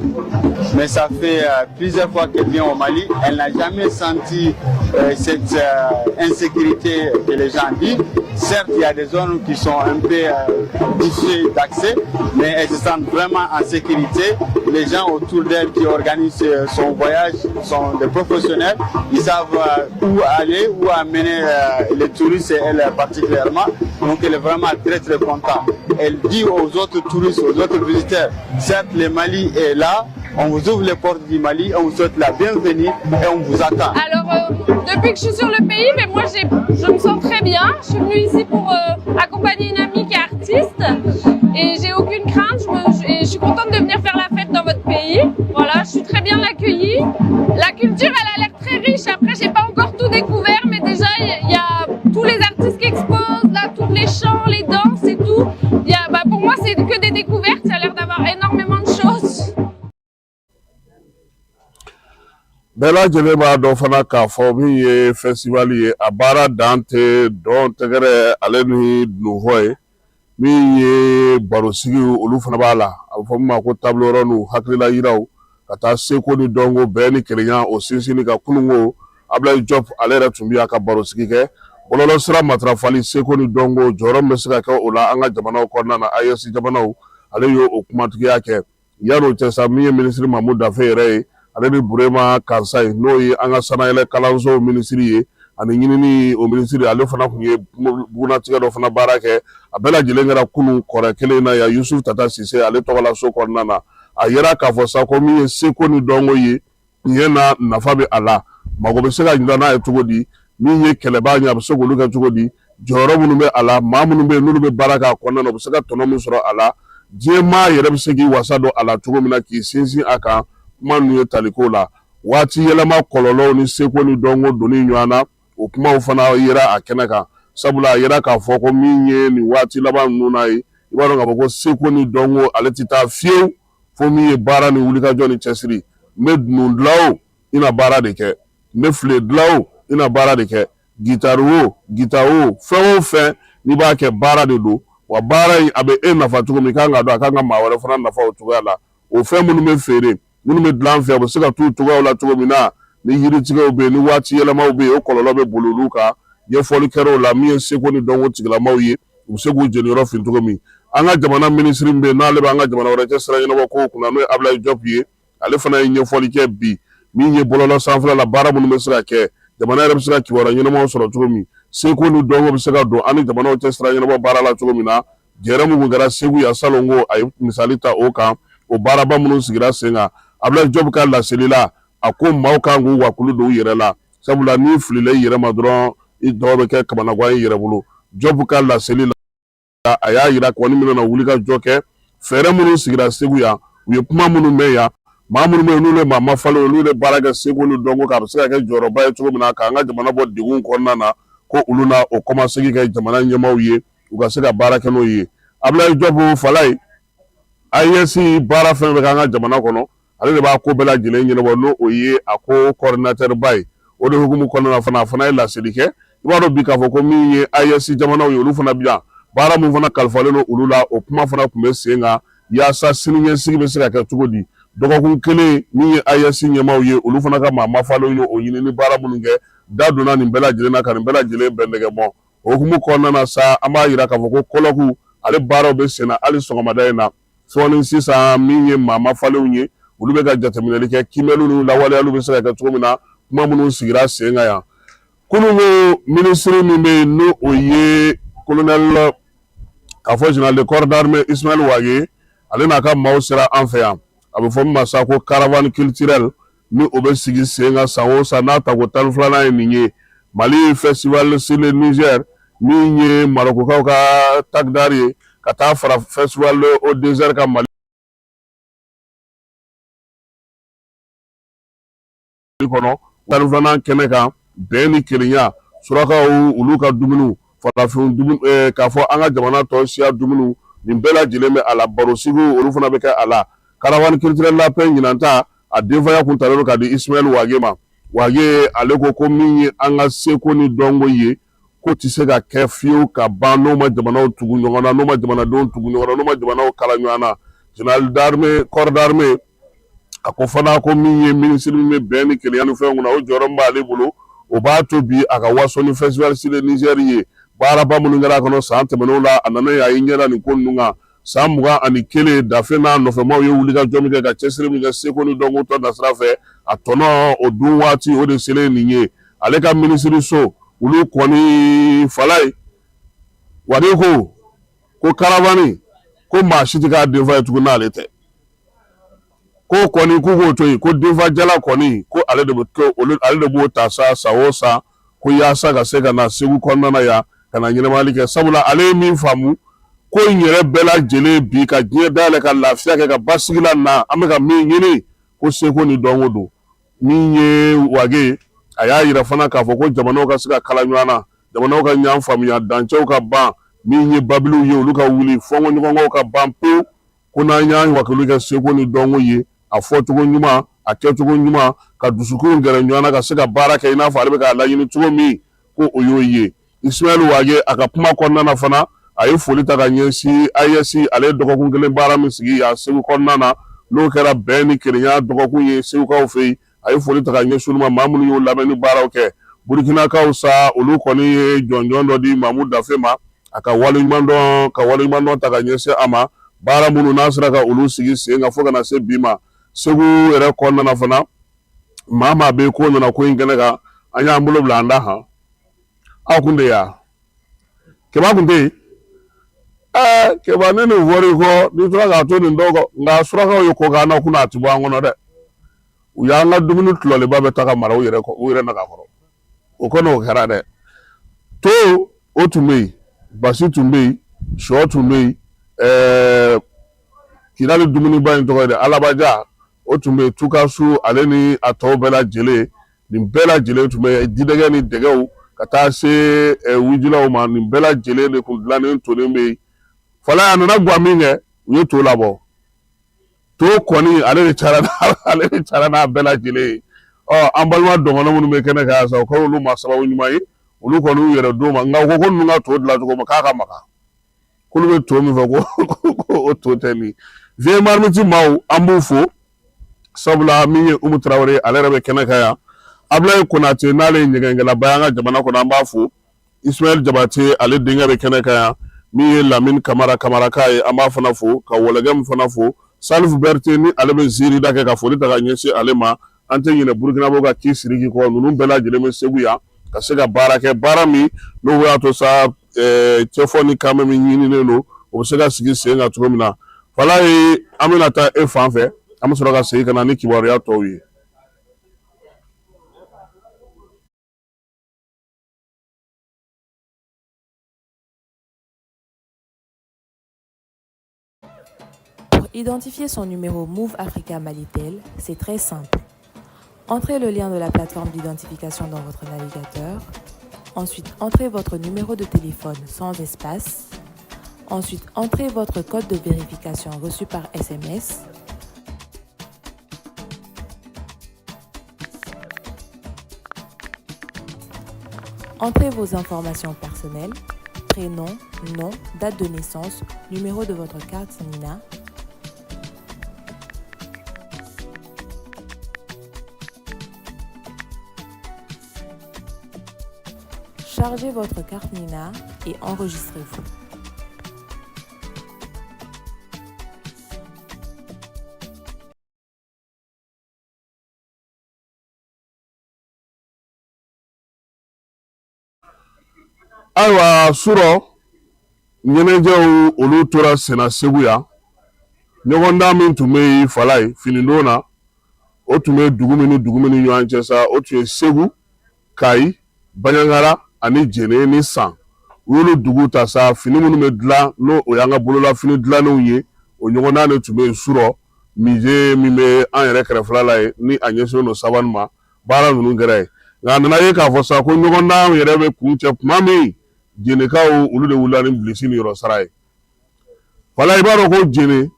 K: Mais ça fait plusieurs fois qu'elle vient au Mali, elle n'a jamais senti cette insécurité que les gens disent. Certes, il y a des zones qui sont un peu difficiles d'accès, mais elle se sent vraiment en sécurité. Les gens autour d'elle qui organisent son voyage sont des professionnels. Ils savent où aller, où amener les touristes et elle particulièrement. Donc elle est vraiment très très contente. Elle dit aux autres touristes, aux autres visiteurs, certes le Mali est là, on vous ouvre les portes du Mali, on vous souhaite la bienvenue et on vous attend.
P: Alors, depuis que je suis sur le pays, mais moi je me sens très bien. Je suis venue ici pour accompagner une amie qui est artiste et j'ai aucune crainte. Et je suis contente de venir faire la fête dans votre pays. Voilà, je suis très bien accueillie. La culture, elle a l'air très riche. Après, j'ai pas encore tout découvert, mais déjà, il y a tous les artistes qui exposent, là, tous les chants, les danses et tout. Il y a, bah, pour moi, c'est que des découvertes. Ça a l'air d'avoir énormément de choses.
I: Bɛɛ lajɛlen b'a dɔn fana k'a fɔ min ye festival ye, a baara dan tɛ dɔn tɛgɛrɛ ale ni dununfɔ ye. Min ye barosigi, olu fana b'a la, a bɛ fɔ min ma ko table ronde, hakilila yiraw ka taa seko ni dɔnko bɛɛ ni kelenya o sinsinni ka kununko. Ablaye Diop, ale yɛrɛ tun bɛ yan ka barosigi kɛ bɔlɔlɔ sira matarafali, seko ni dɔnko jɔyɔrɔ min bɛ se ka kɛ o la an ka jamanaw kɔnɔna na, AES jamanaw, ale y'o o kumatigiya kɛ. Yan'o cɛ sa, min ye minisiri Mamu Dafe yɛrɛ ye, ale ni Burema Kansayi, n'o ye an ka sanayɛlɛ kalanso minisiri ye ani ɲinini o minisiri, ale fana tun ye bugunatigɛ dɔ fana baara kɛ. A bɛɛ lajɛlen kɛra kunun kɔrɛ kelen na yan, Yusuf Tata Sise ale tɔgɔla so kɔnɔna na. A yira k'a fɔ sa ko min ye seko ni dɔnko ye, tiɲɛ na nafa bɛ a la, mago bɛ se ka ɲina n'a ye cogo di, min ye kɛlɛbaa ɲɛ, a bɛ se k'olu kɛ cogo di, jɔyɔrɔ minnu bɛ a la, maa minnu bɛ yen n'olu bɛ baara k'a kɔnɔna na, u bɛ se ka tɔnɔ min sɔrɔ a la, diɲɛ maa yɛrɛ bɛ se k'i wasa don a la cogo min na k'i sinsin a kan. Kuma ninnu ye taliko la waati yɛlɛma kɔlɔlɔw ni seko ni dɔnko donni ɲɔgɔn na, o kumaw fana yera a kɛnɛ kan. Sabula a yera k'a fɔ ko min ye nin waati laban ninnu na ye, i b'a dɔn k'a fɔ ko seko ni dɔnko ale tɛ taa fiyewu fo min ye baara ni wulikajɔ ni cɛsiri. N bɛ dunun dilan o, i na baara de kɛ, n bɛ file dilan o, i na baara de kɛ, gitari o, gita o, fɛn o fɛn n'i b'a kɛ, baara de don. Wa baara in a bɛ e nafa cogo min, i kan k'a dɔn a kan ka maa wɛrɛ fana nafa o cogoya la. O fɛn minnu bɛ feere, minnu bɛ dilan an fɛ, u bɛ se ka t'u cogoyaw la cogo min na, ni yiritigɛw bɛ yen, ni waati yɛlɛmaw bɛ yen, o kɔlɔlɔ bɛ boli olu kan. Ɲɛfɔli kɛra o la. Min ye seko ni dɔnko tigilamaw ye, u bɛ se k'u jeniyɔrɔ fin cogo min. An ka jamana minisiri min bɛ yen, n'ale bɛ an ka jamana wɛrɛ cɛ sira ɲɛnabɔ kow kunna, n'o ye Ablaye Diop ye, ale fana ye ɲɛfɔli kɛ bi min ye bɔlɔlɔ sanfɛla la baara minnu bɛ se ka kɛ, jamana yɛrɛ bɛ se ka kibaruya ɲɛnamaw sɔrɔ cogo min, seko ni dɔnko bɛ se ka don an ni jamanaw cɛ sira ɲɛnabɔ baara la cogo min na. Jɛrɛ min kɛra Segu yan salon ko, a ye misali ta o kan, o baaraba minnu sigira sen kan. Ablaye Diop ka laseli la, a ko maaw kan k'u wakili don u yɛrɛ la, sabula n'i filila i yɛrɛ ma dɔrɔn, i tɔgɔ bɛ kɛ kamanagan i yɛrɛ bolo. Diop ka laseli la, a y'a jira kɔni min na wulikajɔ kɛ, fɛɛrɛ minnu sigira Segu yan, u ye kuma minnu mɛn yan, maa minnu bɛ yen n'olu ye maa mafalen, olu ye baara kɛ seko ni dɔnko kan, a bɛ se ka kɛ jɔyɔrɔba ye cogo min na k'an ka jamana bɔ degun kɔnɔna na, ko olu na o kɔmasegin kɛ jamana ɲɛmaaw ye, u ka se ka baara kɛ n'o ye. Ablaye Diop Falaye. AES baara fɛn fɛn kɛ an ka jamana kɔnɔ, ale de b'a ko bɛɛ lajɛlen ɲɛnabɔ, n'o o ye a ko coordinateur ba ye. O de hukumu kɔnɔna na fana, a fana ye laseli kɛ. I b'a dɔn bi k'a fɔ ko min ye AES jamanaw ye, olu fana bi yan, baara min fana kalifalen don olu la, o kuma fana tun bɛ sen kan yaasa siniɲɛsigi bɛ se ka kɛ cogo di. Dɔgɔkun kelen min ye AES ɲɛmaaw ye, olu fana ka maa mafalenw ye o ɲinini baara minnu kɛ, da donna nin bɛɛ lajɛlen na ka nin bɛɛ lajɛlen bɛn nɛgɛ bɔ. O hukumu kɔnɔna na sa, an b'a jira k'a fɔ ko colloque ale baaraw bɛ sen na hali sɔgɔmada in na. Sɔɔni sisan, min ye maa mafalenw ye, olu bɛ ka jateminɛli kɛ kiimɛliw ni lawaleyaliw bɛ se ka kɛ cogo min na, kuma minnu sigira sen kan yan kunun. Ko minisiri min bɛ yen, n'o o ye colonel, k'a fɔ général de corps d'armée Ismaël Wagué, ale n'a ka maaw sera an fɛ yan. A bɛ fɔ min ma sa ko caravane culturelle, ni o bɛ sigi sen kan san o san, n'a tako 12nan ye nin ye. Mali festival sur le Niger, min ye Marɔkukaw ka Takdar ye, ka taa fara festival au désert kan Mali kɔnɔ, 12nan kɛnɛ kan, bɛn ni kelenya, surakaw olu ka dumuniw, farafin dumuni, k'a fɔ an ka jamana tɔ siya dumuniw, nin bɛɛ lajɛlen bɛ a la. Barosigiw, olu fana bɛ kɛ a la. Caravane culturelle la paix ɲinan ta, a denfaya kun talen don ka di Ismaël Wagué ma. Wagué ale ko ko min ye an ka seko ni dɔnko ye, ko tɛ se ka kɛ fiyewu ka ban n'o ma jamanaw tugu ɲɔgɔn na, n'o ma jamanadenw tugu ɲɔgɔn na, n'o ma jamanaw kala ɲɔgɔn na. Général d'armée, corps d'armée, a ko fana ko min ye minisiri min bɛ bɛn ni kelenya ni fɛnw kunna, o jɔyɔrɔ min b'ale bolo, o b'a to bi a ka waso ni festival sur le Niger ye. Baaraba minnu kɛra a kɔnɔ san tɛmɛnenw la, a nana a y'i ɲɛ da nin ko ninnu kan. San 21, Dafe n'a nɔfɛmaw ye wulikajɔ min kɛ, ka cɛsiri min kɛ seko ni dɔnko tɔ nasira fɛ, a tɔnɔ o dun waati o de selen nin ye. Ale ka minisiriso olu kɔni fala ye. Wagué ko caravane, ko maa si tɛ k'a denfa ye tugun n'ale tɛ. Ko kɔni k'u k'o to yen, ko denfa jala kɔni, ko ale de bɛ to olu, ale de b'o ta sa san o san, ko yaasa ka se ka na Segu kɔnɔna na yan ka na ɲɛnamayali kɛ, sabula ale ye min faamu ko in yɛrɛ bɛɛ lajɛlen bi ka diɲɛ dayɛlɛ, ka lafiya kɛ, ka basigi la na, an bɛ ka min ɲini, ko seko ni dɔnko don. Min ye Wagué, a y'a yira fana k'a fɔ ko jamanaw ka se ka kala ɲɔgɔn na, jamanaw ka ɲɔgɔn faamuya, dancɛw ka ban, min ye babiliw ye, olu ka wuli, fɔnkɔɲɔgɔnkɔw ka ban pewu, ko n'an y'an wakili kɛ seko ni dɔnko ye, a fɔcogo ɲuman, a kɛcogo ɲuman, ka dusukunw gɛrɛ ɲɔgɔn na, ka se ka baara kɛ i n'a fɔ ale bɛ k'a laɲini cogo min, ko o y'o ye. Ismaël Wagué a ka kuma kɔnɔna na fana, a ye foli ta ka ɲɛsin AES, ale ye dɔgɔkun kelen baara min sigi yan Segu kɔnɔna na, n'o kɛra bɛn ni kelenya dɔgɔkun ye Segukaw fɛ yen. A ye foli ta ka ɲɛsin olu ma, maa minnu y'o lamɛnni baaraw kɛ. Burukinakaw sa, olu kɔni ye jɔnjɔn dɔ di Mamu Dafe ma, a ka waleɲumandɔn, ka waleɲumandɔn ta ka ɲɛsin a ma, baara minnu n'a sera ka olu sigi sen kan fo ka na se bi ma. Segu yɛrɛ kɔnɔna na fana, maa maa bɛ ko nana ko in kɛnɛ kan, an y'an bolo bila an da han. Aw kun de ya Keba kun tɛ yen. Ɛɛ Keba, ne nin fɔr'i kɔ, n'i tora k'a to nin dɔw kɔ, nka surakaw ye ko k'an na kunun, a ti bɔ an kɔnɔ dɛ. U y'an ka dumuni tulɔlenba bɛɛ ta ka mara u yɛrɛ kɔ, u yɛrɛ naga kɔrɔ. O kɔni o kɛra dɛ. To o tun bɛ yen, basi tun bɛ yen, sɔ tun bɛ yen, ɛɛ Kidali dumuniba in tɔgɔ ye dɛ, alabaja o tun bɛ yen, tukasu ale ni a tɔw bɛɛ lajɛlen, nin bɛɛ lajɛlen tun bɛ yen, jidɛgɛ ni dɛgɛw ka taa se wujilaw ma, nin bɛɛ lajɛlen de tun dilannen tonnen bɛ yen. Fala a nana gan min kɛ, u ye to labɔ. To kɔni ale de cayara, ale de cayara n'a bɛɛ lajɛlen ye. Ɔ an balima dɔgɔnɔ minnu bɛ kɛnɛ kan yan sa, o kɛra olu ma sababu ɲuman ye, olu kɔni y'u yɛrɛ d'o ma. Nka u ko ko ninnu ka to dilancogo ma k'a ka magan, k'olu bɛ to min fɛ, ko o to tɛ nin. Vieille Marmite maaw, an b'u fo, sabula min ye Umu Tarawele, ale yɛrɛ bɛ kɛnɛ kan yan. Abulayi Konate, n'ale ye ɲɛgɛnkɛlaba ye an ka jamana kɔnɔ, an b'a fo. Ismaël Jabate, ale denkɛ bɛ kɛnɛ kan yan. Min ye Lamine Kamara, Kamaraka ye, an b'a fana fo, ka Wɔlɔgɛ min fana fo. Salif Berete, ni ale bɛ ziirida kɛ, ka foli ta ka ɲɛsin ale ma. An tɛ ɲinɛ Burukinabew ka ki Siriki kɔ. Ninnu bɛɛ lajɛlen bɛ Segu yan ka se ka baara kɛ, baara min n'o y'a to sa cɛfɔ ni kanbɛn min ɲininen don, o bɛ se ka sigi sen kan cogo min na. Falaye, an bɛna taa e fan fɛ, an bɛ sɔrɔ ka segin ka na ni kibaruya tɔw ye.
Q: Pour identifier son numéro Moov Africa Malitel, c'est très simple. Entrez le lien de la plateforme d'identification dans votre navigateur. Ensuite, entrez votre numéro de téléphone sans espace. Ensuite, entrez votre code de vérification reçu par SMS. Entrez vos informations personnelles, prénom, nom, date de naissance, numéro de votre carte NINA. Chargez votre carte NINA et enregistrez-vous.
I: Ayiwa, surɔ ɲɛnajɛw olu tora senna Segu yan. Ɲɔgɔndan min tun bɛ yen Falaye finidon na, o tun bɛ dugu min ni dugu min ni ɲɔgɔn cɛ sa, o tun ye Segu, Kayi, Baɲangara ani Jene ni San. U y'olu duguw ta sa, fini minnu bɛ dilan, n'o o y'an ka bololafini dilannenw ye, o ɲɔgɔndan de tun bɛ yen surɔ. Musée min bɛ an yɛrɛ kɛrɛfɛla la yen, ni a ɲɛsinnen don savane ma, baara ninnu kɛra yen. Nka a nana ye k'a fɔ sa ko ɲɔgɔndan yɛrɛ bɛ kuncɛ tuma min, Jenekaw olu de wulila ni bilisi niyɔrɔ sara ye. Falaye, i b'a dɔn ko Jene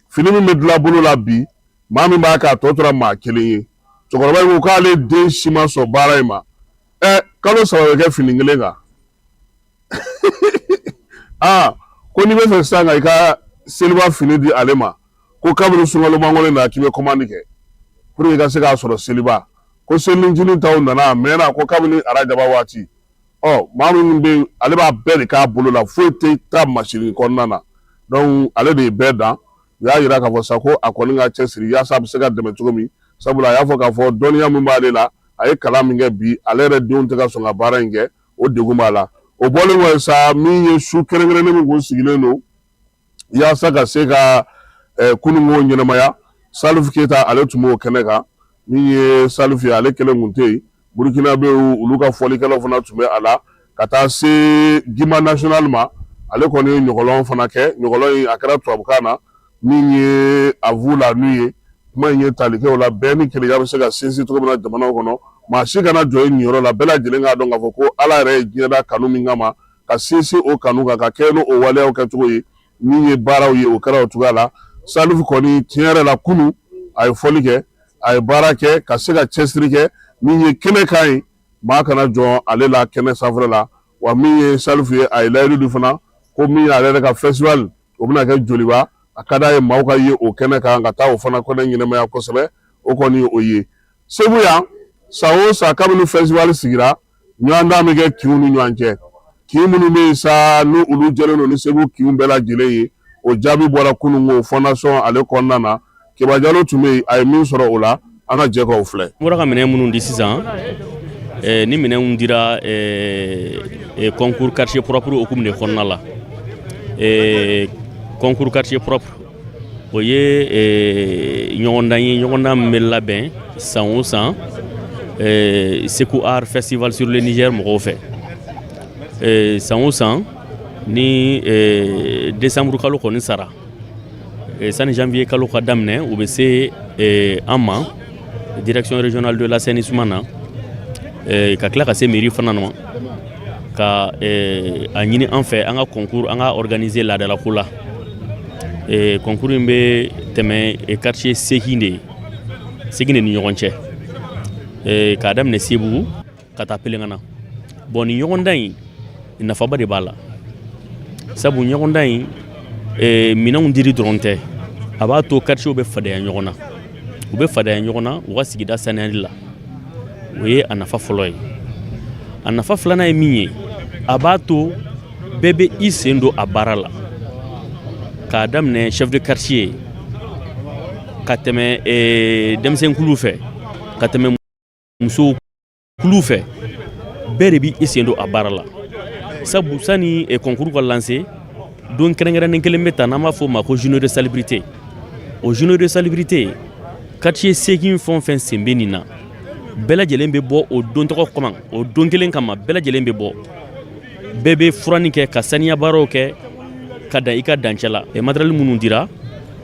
I: fini min bɛ dilan bolo la bi, maa min b'a kɛ, a tɔ tora maa kelen ye. Cɛkɔrɔba in ko k'ale den si ma sɔn baara in ma. Ɛ, kalo 3 bɛ kɛ fini kelen kan. Aa, ko n'i bɛ fɛ sisan ka i ka seliba fini di ale ma, ko kabini sunkalo makɔnɔ na k'i bɛ commande kɛ pour que i ka se k'a sɔrɔ seliba. Ko selincinin taw nana a mɛnna, ko kabini arajaba waati. Ɔ, maa min bɛ yen, ale b'a bɛɛ de k'a bolo la, foyi tɛ taa masini kɔnɔna na. Donc ale de ye bɛɛ dan. U y'a jira k'a fɔ sa ko a kɔni ka cɛsiri yaasa a bɛ se ka dɛmɛ cogo min, sabula a y'a fɔ k'a fɔ dɔnniya min b'ale la, a ye kalan min kɛ bi, ale yɛrɛ denw tɛ ka sɔn ka baara in kɛ, o degun b'a la. O bɔlen kɔfɛ sa, min ye su kɛrɛnkɛrɛnnen min kun sigilen don yaasa ka se ka kununko ɲɛnamaya, Salifu Keyita, ale tun b'o kɛnɛ kan. Min ye Salifu ye, ale kelen kun tɛ yen, Burukinabew olu ka fɔlikɛlaw fana tun bɛ a la, ka taa se Gimba National ma. Ale kɔni ye ɲɔgɔlɔn fana kɛ. Ɲɔgɔlɔn in, a kɛra tubabukan na. Min ye À vous la nuit ye, kuma in ye tali kɛ o la, bɛn ni kelenya bɛ se ka sinsin cogo min na jamanaw kɔnɔ. Maa si kana jɔ i niyɔrɔ la, bɛɛ lajɛlen k'a dɔn k'a fɔ ko Ala yɛrɛ ye diɲɛ da kanu min kama, ka sinsin o kanu kan, ka kɛ n'o waleyaw kɛcogo ye. Min ye baaraw ye, o kɛra o cogoya la. Salifu kɔni, tiɲɛ yɛrɛ la, kunun a ye fɔli kɛ, a ye baara kɛ ka se ka cɛsiri kɛ. Min ye kɛnɛ kan ye, maa kana jɔ ale la kɛnɛ sanfɛ la. Wa min ye Salifu ye, a ye layidu di fana ko min ye ale yɛrɛ ka festival, o bɛna kɛ Joliba. A ka d'a ye maaw ka ye o kɛnɛ kan, ka taa o fana kɛnɛ ɲɛnamaya kosɛbɛ. O kɔni o ye Segu yan. San o san, kabini festival sigira, ɲɔgɔndan bɛ kɛ kinw ni ɲɔgɔn cɛ. Kin minnu bɛ yen sa, ni olu jɛlen don ni Segu kinw bɛɛ lajɛlen ye, o jaabi bɔra kununko fondation ale kɔnɔna na. Keba Jalo tun bɛ yen, a ye min sɔrɔ o la, an ka jɛ k'o filɛ.
R: N bɔra ka minɛn minnu di sisan, ni minɛnw dira concours quartier propre hukumu de kɔnɔna la. Concours quartier propre, o ye ɲɔgɔndan ye, ɲɔgɔndan min bɛ labɛn san o san Segu Art Festival sur le Niger mɔgɔw fɛ san o san. Ni décembre kalo kɔni sara, sani janvier kalo ka daminɛ, u bɛ se an ma direction régionale de l'assainissement na, ka tila ka se mairie fana ma, ka a ɲini an fɛ an ka concours an ka organiser laadalako la. Concours in bɛ tɛmɛ quartier 8 de ye, 8 de ni ɲɔgɔn cɛ, k'a daminɛ Sebugu ka taa Pelengana. Bon, nin ɲɔgɔndan in nafaba de b'a la, sabu ɲɔgɔndan in, minɛnw dili dɔrɔn tɛ, a b'a to quartier bɛ fadenya ɲɔgɔn na, u bɛ fadenya ɲɔgɔn na u ka sigida saniyali la. O ye a nafa fɔlɔ ye. A nafa filanan ye min ye, a b'a to bɛɛ bɛ i sen don a baara la, k'a daminɛ chef de quartier ka tɛmɛ denmisɛnkulu fɛ, ka tɛmɛ musow kulu fɛ, bɛɛ de b'i sen don a baara la. Sabu sani concours ka lancer, don kɛrɛnkɛrɛnnen kelen bɛ ta n'an b'a fɔ o ma ko journée de salubrité. O journée de salubrité, quartier 8 fɛn o fɛn sen bɛ nin na, bɛɛ lajɛlen bɛ bɔ o don tɔgɔ kama, o don kelen kama, bɛɛ lajɛlen bɛ bɔ, bɛɛ bɛ furanni kɛ, ka saniya baaraw kɛ ka dan i ka dancɛ la. Matériel minnu dira,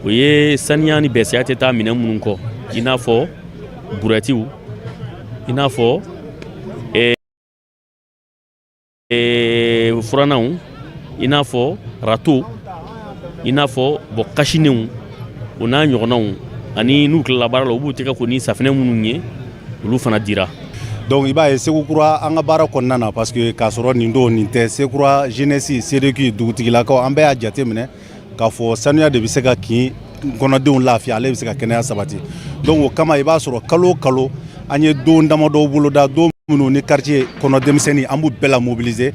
R: o ye saniya ni bɛsɛya tɛ taa minɛn minnu kɔ, i n'a fɔ burɛtiw, i n'a fɔ furannanw. I n'a fɔ râteau, i n'a fɔ bon cache-nez, o n'a ɲɔgɔnnaw. Ani n'u tilala baara la, u b'u tɛgɛ ko ni safinɛ minnu ye, olu fana dira.
S: Donc i b'a ye, Segukura, an ka baara kɔnɔna na, parce que k'a sɔrɔ nin don nin tɛ, Sekura jeunesse, CDQ, dugutigilakaw, an bɛɛ y'a jate minɛ k'a fɔ sanuya de bɛ se ka kin kɔnɔdenw lafiya, ale bɛ se ka kɛnɛya sabati. Donc o kama, i b'a sɔrɔ kalo o kalo, an ye don damadɔw boloda, don minnu ni quartier kɔnɔ denmisɛnnin, an b'u bɛɛ la mobiliser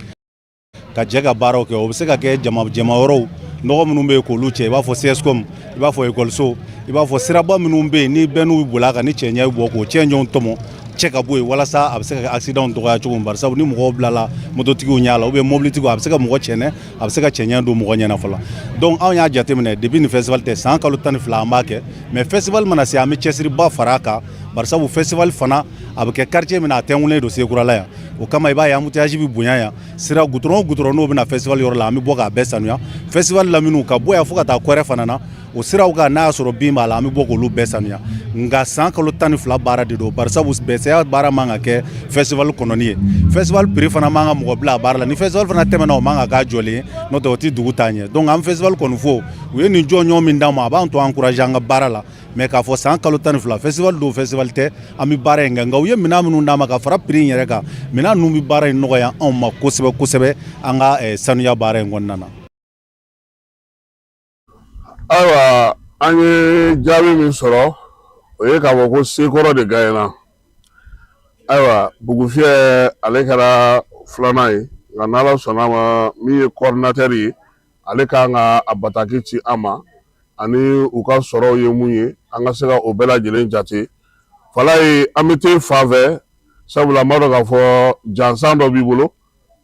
S: ka jɛ ka baaraw kɛ. O bɛ se ka kɛ jama jama yɔrɔw, nɔgɔ minnu bɛ yen k'olu cɛ, i b'a fɔ CSCOM, i b'a fɔ ekɔliso, i b'a fɔ siraba minnu bɛ yen ni bɛɛ n'u bol'a kan, ni cɛncɛn bɔ, k'o cɛncɛnw tɔmɔ cɛ ka bɔ yen, walasa a bɛ se ka accident dɔgɔya cogo min. Barisabu ni mɔgɔw bilala mototigiw ɲɛ la ou bien mobilitigiw, a bɛ se ka mɔgɔ cɛnɛ, a bɛ se ka cɛncɛn don mɔgɔ ɲɛna fɔlɔ. Donc anw y'a jateminɛ, depuis nin festival tɛ, san kalo 12 an b'a kɛ, mais festival mana se, an bɛ cɛsiriba fara a kan. Barisabu festival fana a bɛ kɛ quartier min na, a tɛnkunnen don Sekura la yan. O kama, i b'a ye embouteillage bɛ bonya yan. Sira goudron o goudron n'o bɛna festival yɔrɔ la, an bɛ bɔ k'a bɛɛ sanuya. Festival laminiw, ka bɔ yan fo ka taa Kɔrɛ fana na, o siraw kan, n'a y'a sɔrɔ bin b'a la, an bɛ bɔ k'olu bɛɛ sanuya. Nka san kalo 12 baara de don. Barisabu bɛsɛya baara man ka kɛ festival kɔnɔni ye. Festival prix fana man ka mɔgɔ bila a baara la. Ni festival fana tɛmɛna, o man ka k'a jɔlen ye, n'o tɛ o tɛ dugu taa ɲɛ. Donc an festival kɔni fo u ye nin jɔnjɔn min d'an ma, a b'an to encourager an ka baara la. Mais k'a fɔ san kalo 12, festival don, festival tɛ, an bɛ baara in kɛ. Nka u ye minɛn minnu d'an ma ka fara prix in yɛrɛ kan, minɛn ninnu bɛ baara in nɔgɔya anw ma kosɛbɛ kosɛbɛ, an ka sanuya baara in kɔnɔna na.
I: Ayiwa, an ye jaabi min sɔrɔ, o ye k'a fɔ ko Sekɔrɔ de gagnera. Ayiwa, Bugufiyɛ, ale kɛra filanan ye. Nka n'Ala sɔnna ma, min ye coordinateur ye, ale kan ka a bataki ci an ma, ani u ka sɔrɔw ye mun ye, an ka se ka o bɛɛ lajɛlen jate. Falaye, an bɛ t'e fan fɛ, sabula n b'a dɔn k'a fɔ jansan dɔ b'i bolo.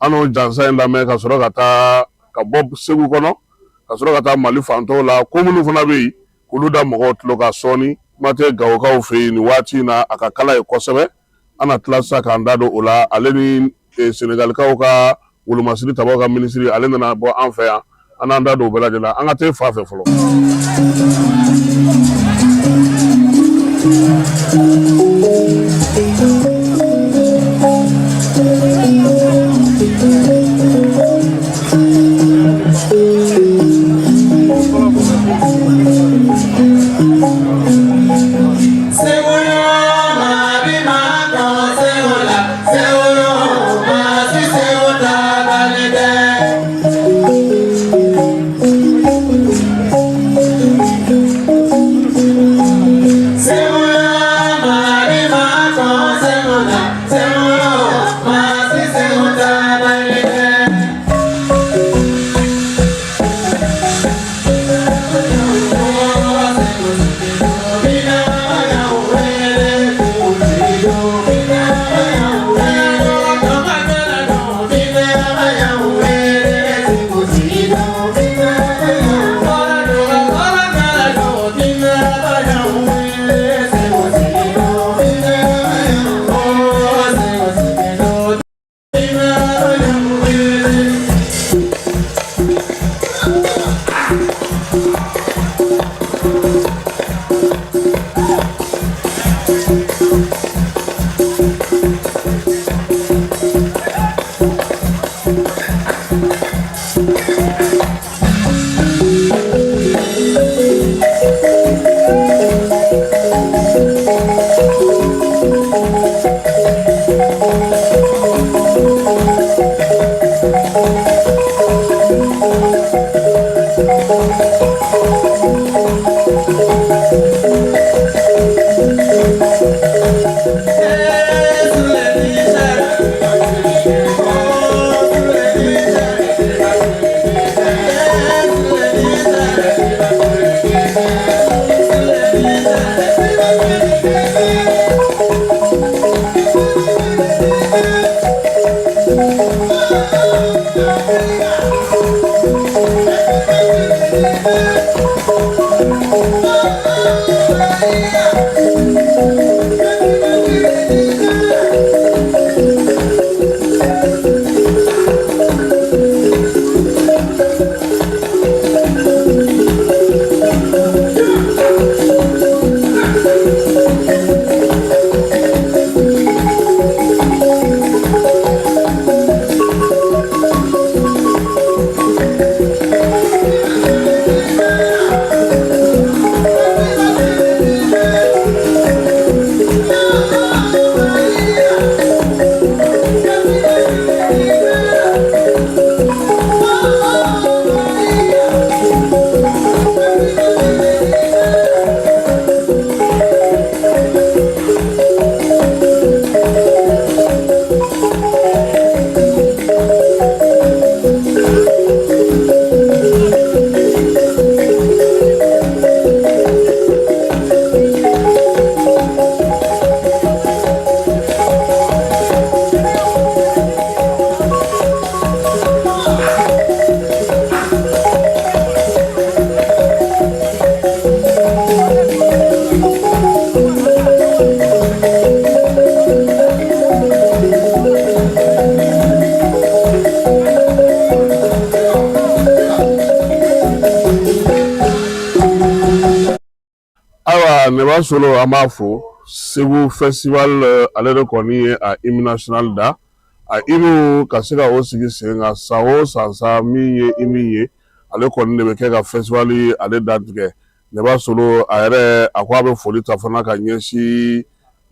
I: An n'o jansan in lamɛn, ka sɔrɔ ka taa ka bɔ Segu kɔnɔ, ka sɔrɔ ka taa Mali fantɔw la, ko minnu fana bɛ yen, k'olu da mɔgɔw tulo kan sɔɔni. Kuma tɛ Gawokaw fɛ yen nin waati in na, a ka kala ye kosɛbɛ. An na tila sisan k'an da don o la. Ale ni Senegalikaw ka wolomasiri tabaw ka minisiri, ale nana bɔ an fɛ yan, an n'an da don o bɛɛ lajɛlen la. An ka t'e fa fɛ fɔlɔ. Neba Solo, an b'a fo. Segu Festival, ale de kɔni ye a hymne national da. A hymne ka se ka o sigi sen kan san o san sa, min ye hymne ye, ale kɔni de bɛ kɛ ka festival ale datigɛ. Neba Solo a yɛrɛ, a ko a bɛ foli ta fana ka ɲɛsin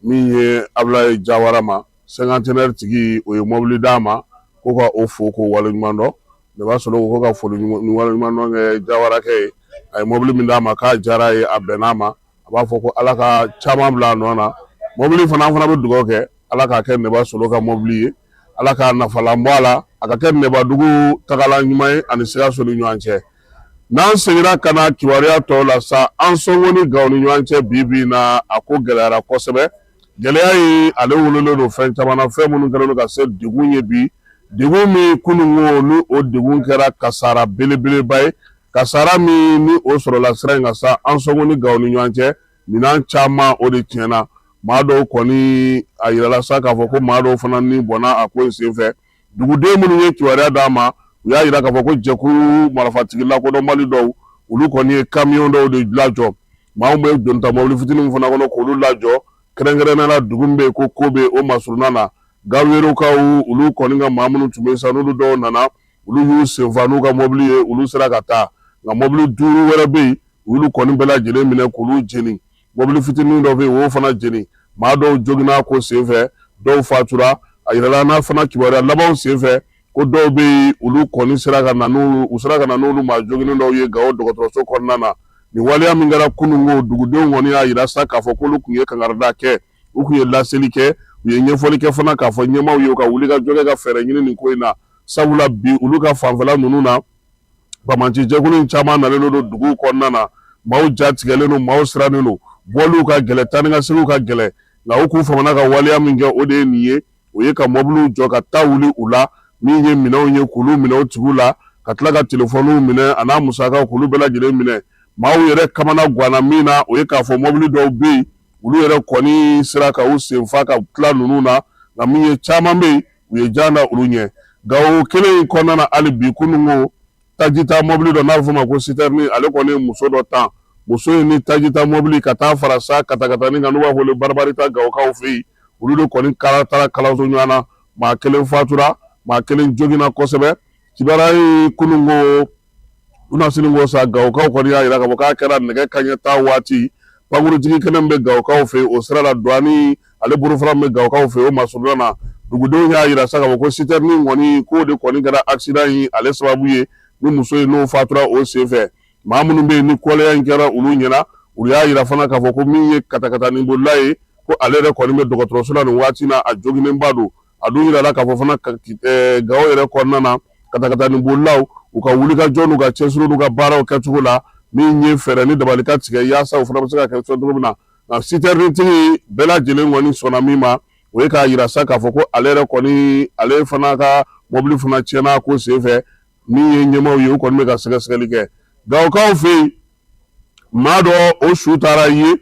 I: min ye Abulaye Jawara ma, cinquantenaire tigi, o ye mobili d'a ma, ko ka o fo k'o waleɲuman dɔn. Neba Solo ko ka foli ni waleɲuman dɔn kɛ Jawarakɛ ye. A ye mobili min d'a ma, k'a diyara a ye, a bɛnn'a ma. A b'a fɔ ko Ala ka caman bila a nɔ na. Mobili fana, an fana bɛ dugawu kɛ Ala k'a kɛ Neba Solo ka mobili ye, Ala k'a nafalan bɔ a la, a ka kɛ Nɛbadugu tagalan ɲuman ye ani Sikaso ni ɲɔgɔn cɛ. N'an seginna ka na kibaruya tɔw la sa, Ansongo ni Gawo ni ɲɔgɔn cɛ, bi bi in na a ko gɛlɛyara kosɛbɛ. Gɛlɛya in ale wololen don fɛn caman na, fɛn minnu kɛlen don ka se degun ye bi, degun min kununko ni o degun kɛra kasara belebeleba ye, kasara min ni o sɔrɔla sira in kan sa, Ansongo ni Gawo ni ɲɔgɔn cɛ, minɛn caman o de tiɲɛna. Maa dɔw kɔni, a yirala sa k'a fɔ ko maa dɔw fana ni bɔnna a ko in senfɛ. Duguden minnu ye kibaruya d'a ma, u y'a jira k'a fɔ ko jɛkulu marifatigi lakodɔnbali dɔw, olu kɔni ye kamiyɔn dɔw de lajɔ, maaw bɛ donta mɔbili fitininw fana kɔnɔ k'olu lajɔ, kɛrɛnkɛrɛnnenya la dugu min bɛ yen ko Kobe, o masurunna na. Gawerokaw, olu kɔni ka maa minnu tun bɛ sa, n'olu dɔw nana, olu y'u senfa n'u ka mɔbili ye, olu sera ka taa. Nka mɔbili 5 wɛrɛ bɛ yen, olu kɔni bɛɛ lajɛlen minɛ k'olu jeni. Mɔbili fitinin dɔ bɛ yen, o fana jeni. Maa dɔw joginna ko senfɛ, dɔw fatura. A yirala n'a fana kibaruya labanw senfɛ ko dɔw bɛ yen, olu kɔni sera ka na n'olu, u sera ka na n'olu maa joginnen dɔw ye Gawo dɔgɔtɔrɔso kɔnɔna na. Nin waleya min kɛra kununko, dugudenw kɔni y'a yira sa k'a fɔ k'olu tun ye kankarida kɛ, u tun ye laseli kɛ, u ye ɲɛfɔli kɛ fana k'a fɔ ɲɛmaaw ye u ka wuli ka jɔ kɛ ka fɛɛrɛ ɲini nin ko in na, sabula bi olu ka fanfɛla ninnu na, banbaanci jɛkulu in caman nalen don duguw kɔnɔna na. Maaw ja tigɛlen don, maaw sirannen don, bɔliw ka gɛlɛn, taa ni ka seginw ka gɛlɛn. Nka u k'u famana ka waleya min kɛ, o de ye nin ye, o ye ka mɔbiliw jɔ ka ta wuli u la, min ye minɛnw ye k'olu minɛ u tigiw la, ka tila ka telefɔniw minɛ a n'a musakaw k'olu bɛɛ lajɛlen minɛ. Maaw yɛrɛ kamana ganna min na, o ye k'a fɔ mɔbili dɔw bɛ yen, olu yɛrɛ kɔni sera ka u senfa ka tila ninnu na, nka min ye caman bɛ yen, u ye jan da olu ɲɛ. Gawo kelen in kɔnɔna na hali bi, kununko tajita mɔbili dɔ n'a bɛ f'o ma ko sitɛrini, ale kɔni ye muso dɔ tan. Muso in ni tajita mɔbili ka taa fara sa katakatanin kan, n'u b'a wele baribarita Gawokaw fɛ yen, olu de kɔni taara kalanso ɲɔgɔn na. Maa kelen fatura, maa kelen joginna kosɛbɛ. Kibaruya in kununko kunasini ko sa, Gawokaw kɔni y'a jira k'a fɔ k'a kɛra nɛgɛ kanɲɛ 10 waati, pankurujigin kɛnɛ min bɛ Gawokaw fɛ yen, o sira la, douane ale bolofara min bɛ Gawokaw fɛ yen, o masurunna na. Dugudenw y'a jira sa k'a fɔ ko sitɛrini kɔni, k'o de kɔni kɛra accident in ale sababu ye, ni muso in n'o fatura o senfɛ. Maa minnu bɛ yen ni kɔlɛya in kɛra olu ɲɛna, olu y'a jira fana k'a fɔ ko min ye katakatanin bolila ye, ko ale yɛrɛ kɔni bɛ dɔgɔtɔrɔso la nin waati na, a joginnenba don. A dun yirala k'a fɔ fana Gawo yɛrɛ kɔnɔna na, katakatanin bolilaw, u ka wulikajɔ n'u ka cɛsiri n'u ka baaraw kɛcogo la, min ye fɛɛrɛ ni dabali ka tigɛ yaasa u fana bɛ se ka kɛ cogo min na. Nka sitɛrinitigi bɛɛ lajɛlen kɔni sɔnna min ma, o ye k'a jira sa k'a fɔ ko ale yɛrɛ kɔni, ale fana ka mɔbili fana tiɲɛna ko senfɛ. Min ye ɲɛmaaw ye, u kɔni bɛ ka sɛgɛsɛgɛli kɛ. Gawokaw fɛ yen, maa dɔ o su taara ye,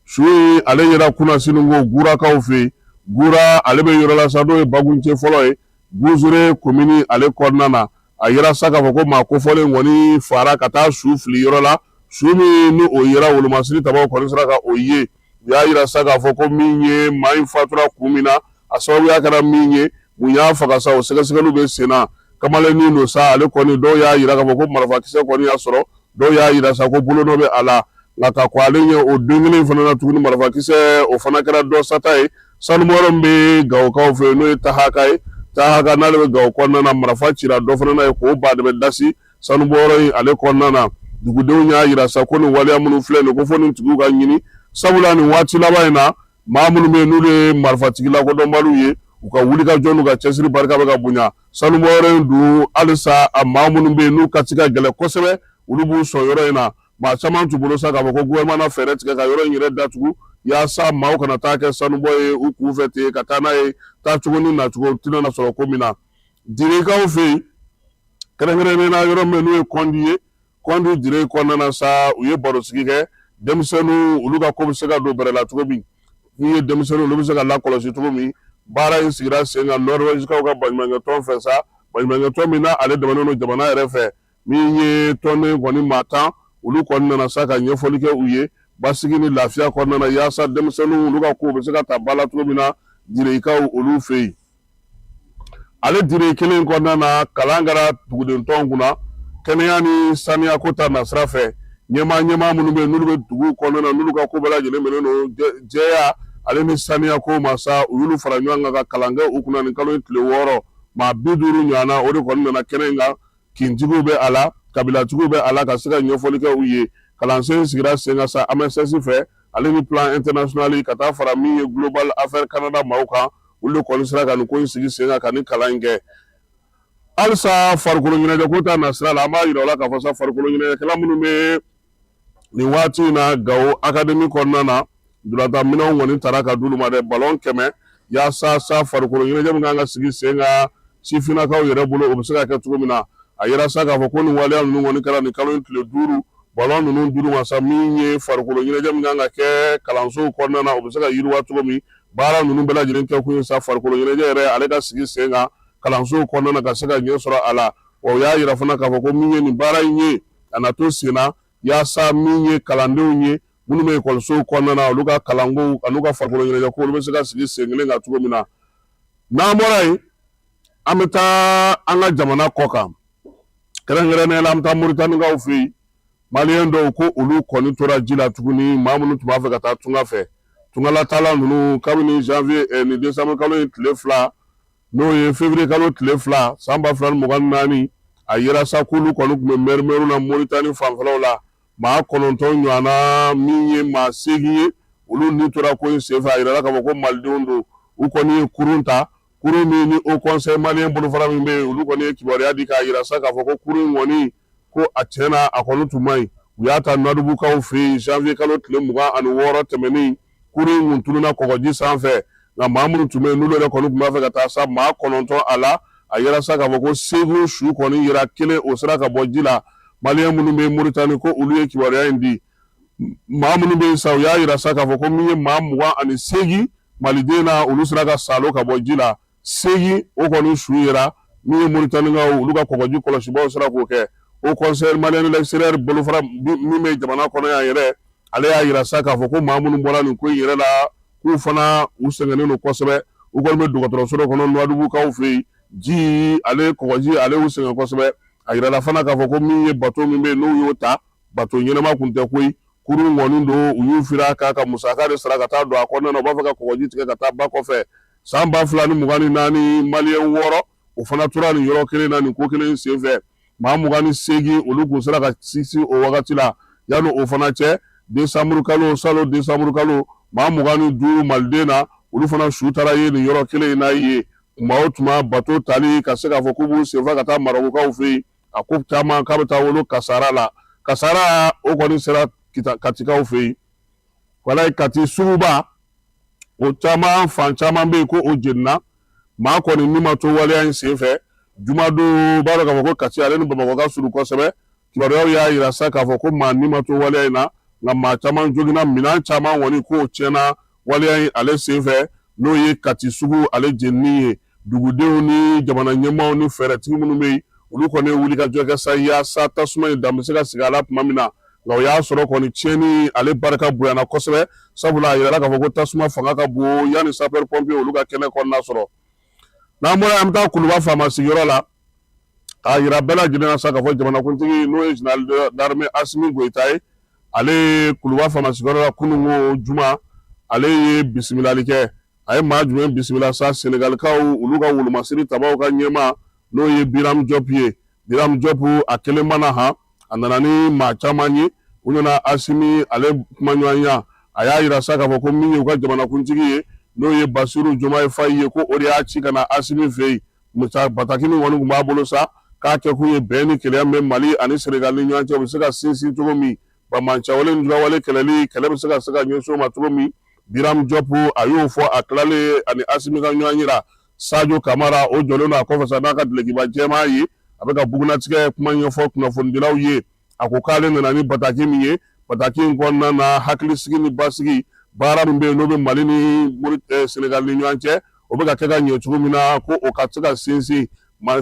I: su in ale yera kunasini ko Gurakaw fɛ yen. Gura ale bɛ yɔrɔ la sa, n'o ye Bagunce fɔlɔ ye, Guzure komini ale kɔnɔna na. A yera sa k'a fɔ ko maa kofɔlen kɔni fara ka taa su fili yɔrɔ la, su min ni o yera, wolomasiri tabaw kɔni sera ka o ye. U y'a yira sa k'a fɔ ko min ye maa in fatura kun min na, a sababuya kɛra min ye, mun y'a faga sa, o sɛgɛsɛgɛliw bɛ sen na. Kamalennin don sa, ale kɔni, dɔw y'a yira k'a fɔ ko marifakisɛ kɔni y'a sɔrɔ, dɔw y'a yira sa ko bolonɔ bɛ a la. Nka ka kɔn ale ɲɛ, o don kelen fana na tuguni, marifakisɛ o fana kɛra dɔ sata ye sanubɔyɔrɔ min bɛ Gawokaw fɛ yen, n'o ye Tahaka ye. Tahaka n'ale bɛ Gawo kɔnɔna na, marifa cira dɔ fana na yen k'o baden dasi sanubɔyɔrɔ in ale kɔnɔna na. Dugudenw y'a yira sa ko nin waleya minnu filɛ nin ko fo nin tigiw ka ɲini, sabula nin waati laban in na, maa minnu bɛ yen n'olu ye marifatigi lakodɔnbaliw ye, u ka wulikajɔ n'u ka cɛsiri barika bɛ ka bonya. Sanubɔyɔrɔ in dun halisa, a maa minnu bɛ yen n'u kati ka gɛlɛn kosɛbɛ, olu b'u sɔn yɔrɔ in na. Maa caman tun bolo sa k'a fɔ ko gouvernement na fɛɛrɛ tigɛ ka yɔrɔ in yɛrɛ datugu yaasa maaw kana taa kɛ sanubɔ ye u kun fɛ ten, ka taa n'a ye taacogo ni nacogo tɛna na sɔrɔ ko min na. Direkaw fɛ yen, kɛrɛnkɛrɛnnenya la yɔrɔ min n'o ye Kɔndi ye, Kɔndi Dire kɔnɔna na sa, u ye barosigi kɛ denmisɛnninw olu ka ko bɛ se ka don bɛrɛ la cogo min, n'u ye denmisɛnninw olu bɛ se ka lakɔlɔsi cogo min. Baara in sigira sen kan Norvègekaw ka baɲumankɛtɔn fɛ sa, baɲumankɛtɔn min n'ale dɛmɛnen don jamana yɛrɛ fɛ. Min ye tɔnden kɔni maa 10, olu kɔni nana sa ka ɲɛfɔli kɛ u ye. basigi ni lafiya kɔnɔna na yaasa denmisɛnninw olu ka kow bɛ se ka ta ba la cogo min na Direyikaw olu fɛ yen. Ale Direy kelen kɔnɔna na kalan kɛra duguden tɔn kunna kɛnɛya ni saniya ko ta nasira fɛ ɲɛmaa ɲɛmaa minnu bɛ yen n'olu bɛ dugu kɔnɔna na n'olu ka ko bɛɛ lajɛlen bɛnnen don jɛya ale ni saniya ko ma sa u y'olu fara ɲɔgɔn kan ka kalan kɛ u kunna nin kalo in tile 6 maa 50 ɲɔgɔnna o de kɔni nana kɛnɛ in kan kintigiw bɛ a la kabilatigiw bɛ a la ka se ka ɲɛfɔli kɛ u ye kalansen sigira sen kan sa AMSS fɛ ale ni Plan International ka taa fara min ye Global Affairs Canada maaw kan olu de kɔni sera ka nin ko in sigi sen kan ka nin kalan in kɛ halisa farikolo ɲɛnajɛ ko ta nasira la an b'a yira u la k'a fɔ sa farikolo ɲɛnajɛkɛla minnu bɛ nin waati in na Gawo akademi kɔnɔna na ntolatan minɛnw kɔni tara ka d'olu ma dɛ balɔn 100 yaasa sa farikolo ɲɛnajɛ min kan ka sigi sen kan sifinnakaw yɛrɛ bolo o bɛ se ka kɛ cogo min na a yira sa k'a fɔ ko nin waleya ninnu kɔni kɛra nin kalo in tile 5 balɔn ninnu dir'u ma sa min ye farikolo ɲɛnajɛ min kan ka kɛ kalansow kɔnɔna na o bɛ se ka yiriwa cogo min baara ninnu bɛɛ lajɛlen kɛ kun ye sa farikolo ɲɛnajɛ yɛrɛ ale ka sigi sen kan kalansow kɔnɔna na ka se ka ɲɛ sɔrɔ a la wa u y'a yira fana k'a fɔ ko min ye nin baara in ye a na to sen na yaasa min ye kalandenw ye minnu bɛ ekɔlisow kɔnɔna na olu ka kalanko an'u ka farikolo ɲɛnajɛ ko olu bɛ se ka sigi sen kelen kan cogo min na n'an bɔra yen an bɛ taa an ka jamana kɔ kan kɛrɛnkɛrɛnnenya la an bɛ taa Moritanikaw fɛ yen maliyɛn dɔw ko olu kɔni tora ji la tuguni maa minnu tun b'a fɛ ka taa tunga fɛ tungalataala ninnu kabini janvier ni décembre kalo in tile 2 n'o ye février kalo tile 2 san 2024 a yira sa k'olu kɔni tun bɛ mɛrimɛriw na Moritani fanfɛlaw la maa 9 ɲɔgɔnna min ye maa 8 ye olu ni tora ko in senfɛ a yirala k'a fɔ ko malidenw don u kɔni ye kurun ta kurun min ni Haut Conseil malien bolofara min bɛ yen olu kɔni ye kibaruya di k'a yira sa k'a fɔ ko kurun in kɔni ko a tiɲɛ na a kɔni tun man ɲi u y'a ta Nouadhiboukaw fɛ yen janvier kalo tile 26 tɛmɛnen kurun in kun tununna kɔgɔji sanfɛ nka maa minnu tun bɛ yen n'olu yɛrɛ kɔni tun b'a fɛ ka taa sa maa 9 a la a yira sa k'a fɔ ko 8 su kɔni yera kelen o sera ka bɔ ji la maliyɛn minnu bɛ Moritani ko olu ye kibaruya in di maa minnu bɛ yen sa u y'a yira sa k'a fɔ ko min ye maa 28 maliden na olu sera ka saalo ka bɔ ji la 8 o kɔni su yera min ye Moritanikaw olu ka kɔgɔji kɔlɔsibaw sera k'o kɛ Haut Conseil malien de l'extérieur bolofara min bɛ jamana kɔnɔ yan yɛrɛ ale y'a yira sa k'a fɔ ko maa minnu bɔra nin ko in yɛrɛ la k'u fana u sɛgɛnnen don kosɛbɛ u kɔni bɛ dɔgɔtɔrɔso dɔ kɔnɔ Nouadhiboukaw fɛ yen ji ale kɔgɔji ale y'u sɛgɛn kosɛbɛ a yirala fana k'a fɔ ko min ye bato min bɛ yen n'u y'o ta bato ɲɛnama kun tɛ koyi kurun kɔni don u y'u fira k'a ka musaka de sara ka taa don a kɔnɔna na u b'a fɛ ka kɔgɔji tigɛ ka taa ba kɔfɛ san 2024 maliyɛn 6 o fana tora nin yɔrɔ kelen na nin ko kelen senfɛ maa 28 olu kun sera ka sisi o wagati la yanni o fana cɛ desanburu kalo salon desanburu kalo maa 25 maliden na olu fana su taara ye nin yɔrɔ kelen in na yen tuma o tuma bato tali ka se k'a fɔ k'u b'u senfa ka taa marɔkukaw fɛ yen a ko caman k'a bɛ taa wolo kasara la kasara o kɔni sera katikaw fɛ yen walayi kati suguba o caman fan caman bɛ yen ko o jenina maa kɔni ni ma to waleya in senfɛ jumadon b'a dɔn k'a fɔ ko kati ale ni bamakɔ ka surun kosɛbɛ kibaruyaw y'a yira sa k'a fɔ ko maa ni ma to waleya in na nka maa caman joginna minɛn caman kɔni k'o tiɲɛna waleya in ale senfɛ n'o ye kati sugu ale jenini ye dugudenw ni jamana ɲɛmaaw ni fɛɛrɛtigi minnu bɛ yen olu kɔni ye wulikajɔ kɛ sa yaasa tasuma in dan bɛ se ka sigi a la tuma min na nka o y'a sɔrɔ kɔni tiɲɛni ale barika bonyana kosɛbɛ sabula a yirala k'a fɔ ko tasuma fanga ka bon yanni sapeur pompier olu ka kɛnɛ kɔnɔna sɔrɔ n'an bɔra an bɛ taa kuluba faama sigiyɔrɔ la k'a yira bɛɛ lajɛlen na sa k'a fɔ jamanakuntigi n'o ye général d'armée Asimi Goyita ye ale ye kuluba faama sigiyɔrɔ la kununko juma ale ye bisimilali kɛ a ye maa jumɛn bisimila sa senegalikaw olu ka wolomasiri tabaw ka ɲɛmaa n'o ye Biram Diop ye Biram Diop a kelen ma na han a nana ni maa caman ye u nana Asimi ale kumaɲɔgɔnya a y'a yira sa k'a fɔ ko min ye u ka jamanakuntigi ye n'o ye Basiru Jomayi Fayi ye ko o de y'a ci ka na Asimi fɛ yen musa bataki min kɔni tun b'a bolo sa k'a kɛ kun ye bɛn ni kelenya bɛ Mali ani Senegal ni ɲɔgɔn cɛ u bɛ se ka sinsin cogo min banbaanciwale ni juguyawale kɛlɛli kɛlɛ bɛ se ka ɲɛsin o ma cogo min Biram Diop a y'o fɔ a tilalen ani Asimi ka ɲɔgɔn yira Sajo Kamara o jɔlen don a kɔfɛ sa n'a ka dulokiba jɛman ye a bɛ ka bugunnatigɛ kuma ɲɛfɔ kunnafonidilaw ye a ko k'ale nana ni bataki min ye bataki in kɔnɔna na hakilisigi ni basigi baara min bɛ yen n'o bɛ Mali ni Senegal ni ɲɔgɔn cɛ o bɛ ka kɛ ka ɲɛ cogo min na ko o ka se ka sinsin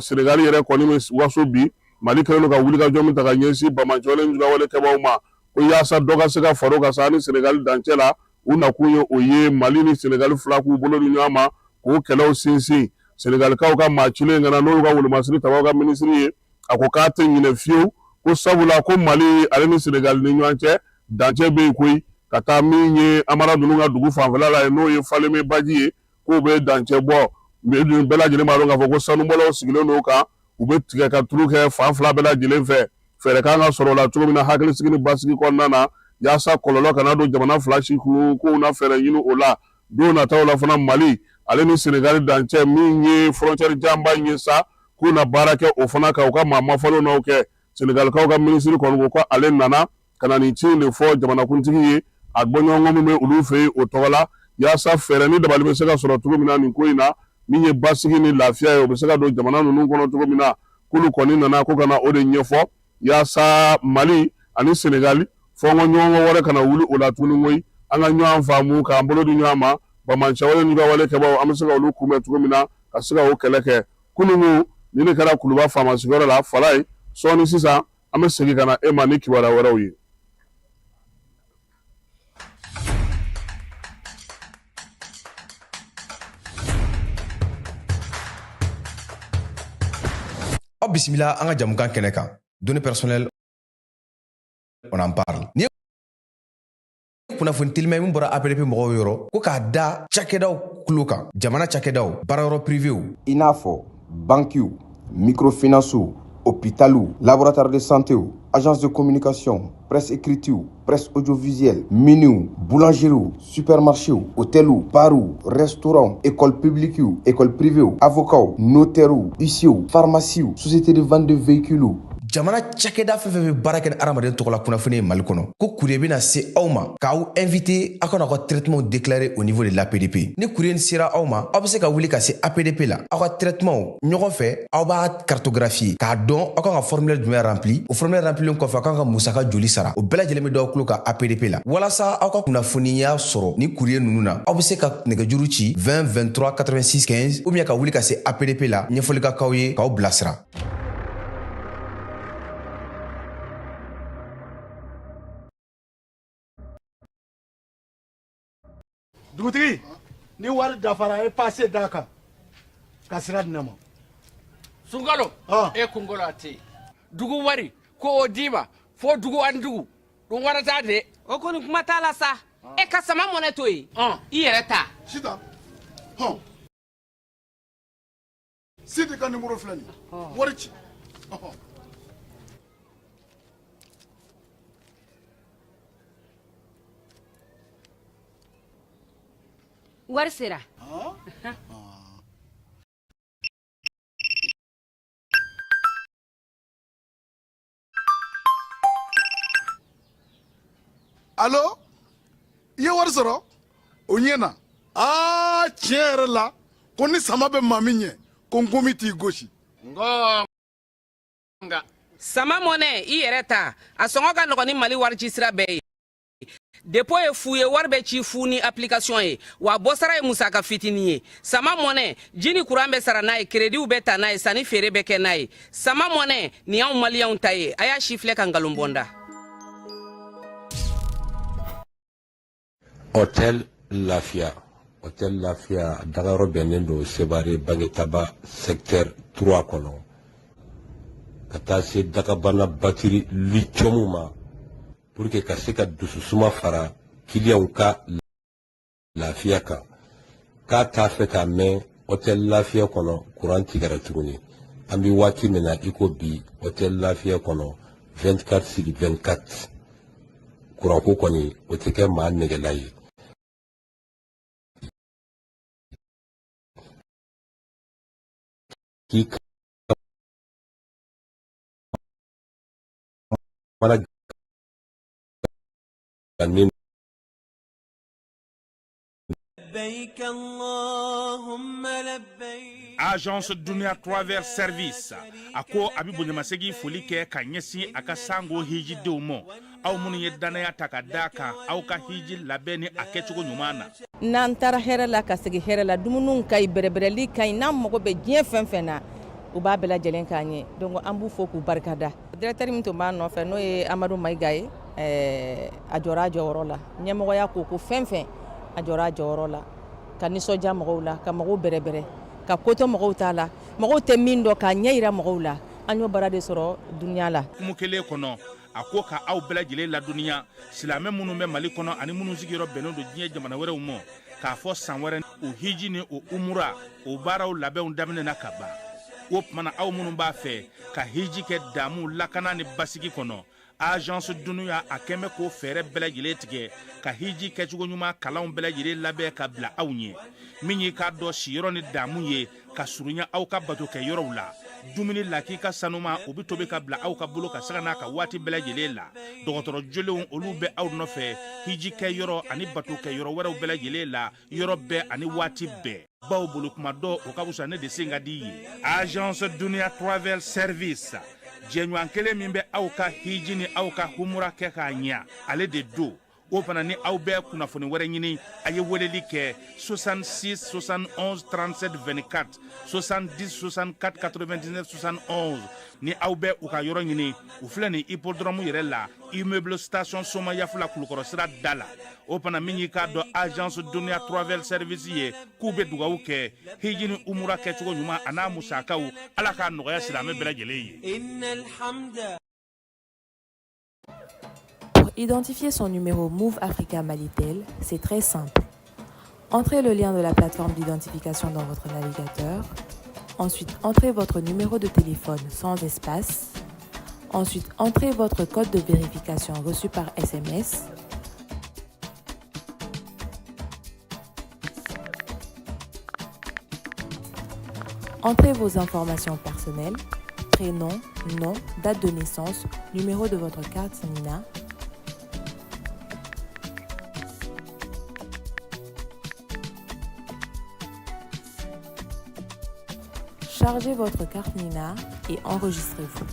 I: Senegal yɛrɛ kɔni bɛ waso bi Mali kɛlen don ka wulikajɔ min ta ka ɲɛsin banbaanciwale ni juguyawale kɛbaaw ma. ko yaasa dɔ ka se ka far'o kan sa ni Senegali dancɛ la. U nakun ye o ye, Mali ni Senegali fila k'u bolo di ɲɔgɔn ma k'o kɛlɛw sinsin. Senegalikaw ka maa cilen ka na, n'o y'u ka wolomasiri tabaw ka minisiri ye, a ko k'a tɛ ɲinɛ fiyewu, ko sabula ko Mali ale ni Senegali ni ɲɔgɔn cɛ dancɛ bɛ yen koyi, ka taa min ye Amara ninnu ka dugu fanfɛla la ye, n'o ye Faleme baji ye, k'o bɛ dancɛ bɔ. Bɛɛ lajɛlen b'a dɔn k'a fɔ ko sanubɔlaw sigilen don kan, u bɛ tigɛ ka turu kɛ fan fila bɛɛ lajɛlen fɛ. Fɛɛrɛ kan ka sɔrɔ o la cogo min na hakilisigi ni basigi kɔnɔna na, yaasa kɔlɔlɔ kana don jamana fila si kun. Kow na fɛɛrɛ ɲini o la don nataw la fana. Mali ale ni Senegali dancɛ min ye frontière janba in ye sa, k'u na baara kɛ o fana kan, u ka maa mafɔlenw n'aw kɛ. Senegalikaw ka minisiri kɔni ko ko ale nana ka na nin ci in de fɔ jamanakuntigi ye, a bɔɲɔgɔnko min bɛ olu fɛ yen o tɔgɔ la, yaasa fɛɛrɛ ni dabali bɛ se ka sɔrɔ cogo min na nin ko in na, min ye basigi ni lafiya ye, o bɛ se ka don jamana ninnu kɔnɔ cogo min na. K'olu kɔni nana ko ka na o de ɲɛfɔ, yaasa Mali ani Senegali fɔnkɔ ɲɔgɔnkɔ wɛrɛ kana wuli o la tuguni koyi. An ka ɲɔgɔn faamu k'an bolo di ɲɔgɔn ma, banbaanciwale n'u ka wale kɛbaaw, an bɛ se ka olu kunbɛn cogo min na ka se ka o kɛlɛ kɛ. Kununko nin de kɛra Kuluba faama sigiyɔrɔ la. Falaye, sɔɔni sisan an bɛ segin ka na e ma ni kibaruya wɛrɛw ye.
T: Aw bisimila an ka jamukan kɛnɛ kan, données personnelles, on en parle. Ni kunnafoni telima min bɔra APDP mɔgɔw yɔrɔ, ko k'a da cakɛdaw tulo kan, jamana cakɛdaw, baarayɔrɔ privéw,
U: i n'a fɔ bankiw, microfinancew, hôpitaliw, laboratoire de santéw, agence de communication, presse écritew, presse audiovisuelle, miniw, boulangeriew, supermarchéw, hôteliw, barw, restaurants, école publiquew, école privéw, avocats, notairew, huissierw, pharmaciew, société de vente de véhicules.
T: Jamana cakɛda fɛn fɛn bɛ baara kɛ ni hadamaden tɔgɔ la kunnafoni ye Mali kɔnɔ, ko courrier bɛna se aw ma k'aw invité aw ka n'aw ka traitement déclarer au niveau de l'APDP. Ni courrier nin sera aw ma, aw bɛ se ka wuli ka se APDP la, aw ka traitement ɲɔgɔn fɛ, aw b'a cartographier k'a dɔn aw kan ka formulaire jumɛn rempli. O formulaire remplilen kɔfɛ, aw kan ka musaka joli sara, o bɛɛ lajɛlen bɛ d'aw tulo kan APDP la. Walasa aw ka kunnafoniya sɔrɔ ni courrier ninnu na, aw bɛ se ka nɛgɛjuru ci 20 23 86 15 ou bien ka wuli ka se APDP la, ɲɛfɔli ka k'aw ye k'aw bilasira.
V: Dugutigi, ni wari dafara, e pase d'a kan ka sira di ne ma.
W: Sunkalo, e kunkolo a tɛ yen. Dugu wari ko o d'i ma fo dugu ani dugu dun warata de.
E: O kɔni kuma t'a la sa. E ka sama mɔnɛ to yen, i yɛrɛ ta.
V: Sitan, hɔn, Sidi ka nimoro filɛ nin ye, wari ci.
E: Wari sera.
V: Alo, i ye wari sɔrɔ, o ɲɛna. Aa, tiɲɛ yɛrɛ la, ko ni sama bɛ maa min ɲɛ, ko nkomi t'i gosi.
W: Nka
E: sama mɔnɛ, i yɛrɛ ta, a sɔngɔ ka nɔgɔn ni Mali warici sira bɛɛ ye. Dépôt ye fu ye, wari bɛ ci fu ni application ye, wa bɔsara ye musaka fitinin ye. Sama mɔnɛ, ji ni kuran bɛ sara n'a ye, kerediw bɛ ta n'a ye, sanni feere bɛ kɛ n'a ye. Sama mɔnɛ nin y'anw maliyɛnw ta ye. A y'a si filɛ ka nkalon bɔ n da.
X: Hôtel Lafiya, Hôtel Lafiya dagayɔrɔ bɛnnen don Sevare Bangetaba secteur 3 kɔnɔ, ka taa se dagabana batiri lithium ma, pour que ka se ka dususuma fara kiliyanw ka lafiya kan. K'a t'a fɛ k'a mɛn Hôtel Lafiya kɔnɔ kuran tigɛra tuguni. An bɛ waati min na i ko bi, Hôtel Lafiya kɔnɔ 24 sur 24 kuranko kɔni, o tɛ kɛ maa nɛgɛla ye. K'i mana gannen.
D: Agence Dunia Travel Service a ko a bɛ bonyamasegin foli kɛ ka ɲɛsin a ka sango hijidenw ma, aw minnu ye dannaya ta ka d'a kan aw ka hiji labɛn ni a kɛcogo ɲuman na.
E: N'an taara hɛrɛ la ka segin hɛrɛ la, dumuniw ka ɲi, bɛrɛbɛrɛli ka ɲi. N'an mago bɛ diɲɛ fɛn fɛn na, u b'a bɛɛ lajɛlen k'an ye. Donc an b'u fo k'u barikada. Directeur min tun b'a nɔfɛ, n'o ye Amadu Mayiga ye. A jɔra a jɔyɔrɔ la, ɲɛmɔgɔya ko ko fɛn fɛn, a jɔra a jɔyɔrɔ la ka nisɔndiya mɔgɔw la, ka mɔgɔw bɛrɛbɛrɛ, ka ko to mɔgɔw t'a la, mɔgɔw tɛ min dɔn, k'a ɲɛ yira mɔgɔw la. An y'o baara de sɔrɔ dunuya la.
D: Kumu kelen kɔnɔ, a ko ka aw bɛɛ lajɛlen ladɔnniya, silamɛ minnu bɛ Mali kɔnɔ ani minnu sigiyɔrɔ bɛnnen don diɲɛ jamana wɛrɛw ma, k'a fɔ san wɛrɛ o hiji ni o umura, o baaraw labɛnw daminɛna ka ban. O tuma na, aw minnu b'a fɛ ka hiji kɛ damu, lakana ni basigi kɔnɔ, Agence Dunuya a kɛn bɛ k'o fɛɛrɛ bɛɛ lajɛlen tigɛ ka hiji kɛcogo ɲuman kalanw bɛɛ lajɛlen labɛn ka bila aw ɲɛ. Min y'i k'a dɔn siyɔrɔ ni damu ye ka surunya aw ka bato kɛ yɔrɔw la, dumuni lakika sanuma, o bɛ tobi ka bila aw ka bolo ka saga n'a ka waati bɛɛ lajɛlen la. Dɔgɔtɔrɔ jolenw, olu bɛ aw nɔfɛ hiji kɛ yɔrɔ ani bato kɛ yɔrɔ wɛrɛw bɛɛ lajɛlen la, yɔrɔ bɛɛ ani waati bɛɛ. Baw bolo kuma dɔ, o ka fisa ne de sen ka di ye. Agence Dunuya Travel Service, jɛɲɔgɔn kelen min bɛ aw ka hiji ni aw ka humura kɛ k'a ɲɛ, ale de don. O fana ni aw bɛ kunnafoni wɛrɛ ɲini, a ye weleli kɛ 66 71 37 24, 70 64 99 71. Ni aw bɛ u ka yɔrɔ ɲini, u filɛ nin hippodrome yɛrɛ la, immeuble station Somayafula, Kulukɔrɔ sira da la. O fana, min y'i k'a dɔn Agence Dunuya Travel Service ye, k'u bɛ dugawu kɛ hiji ni umura kɛcogo ɲuman a n'a musakaw, Ala k'a nɔgɔya silamɛ bɛɛ lajɛlen ye.
Q: Pour identifier son numéro Moov Africa Malitel, c'est très simple. Entrez le lien de la plateforme d'identification dans votre navigateur. Ensuite, entrez votre numéro de téléphone sans espace. Ensuite, entrez votre code de vérification reçu par SMS. Entrez vos informations personnelles, prénom, nom, date de naissance, numéro de votre carte NINA. Chargez votre carte NINA et enregistrez-vous.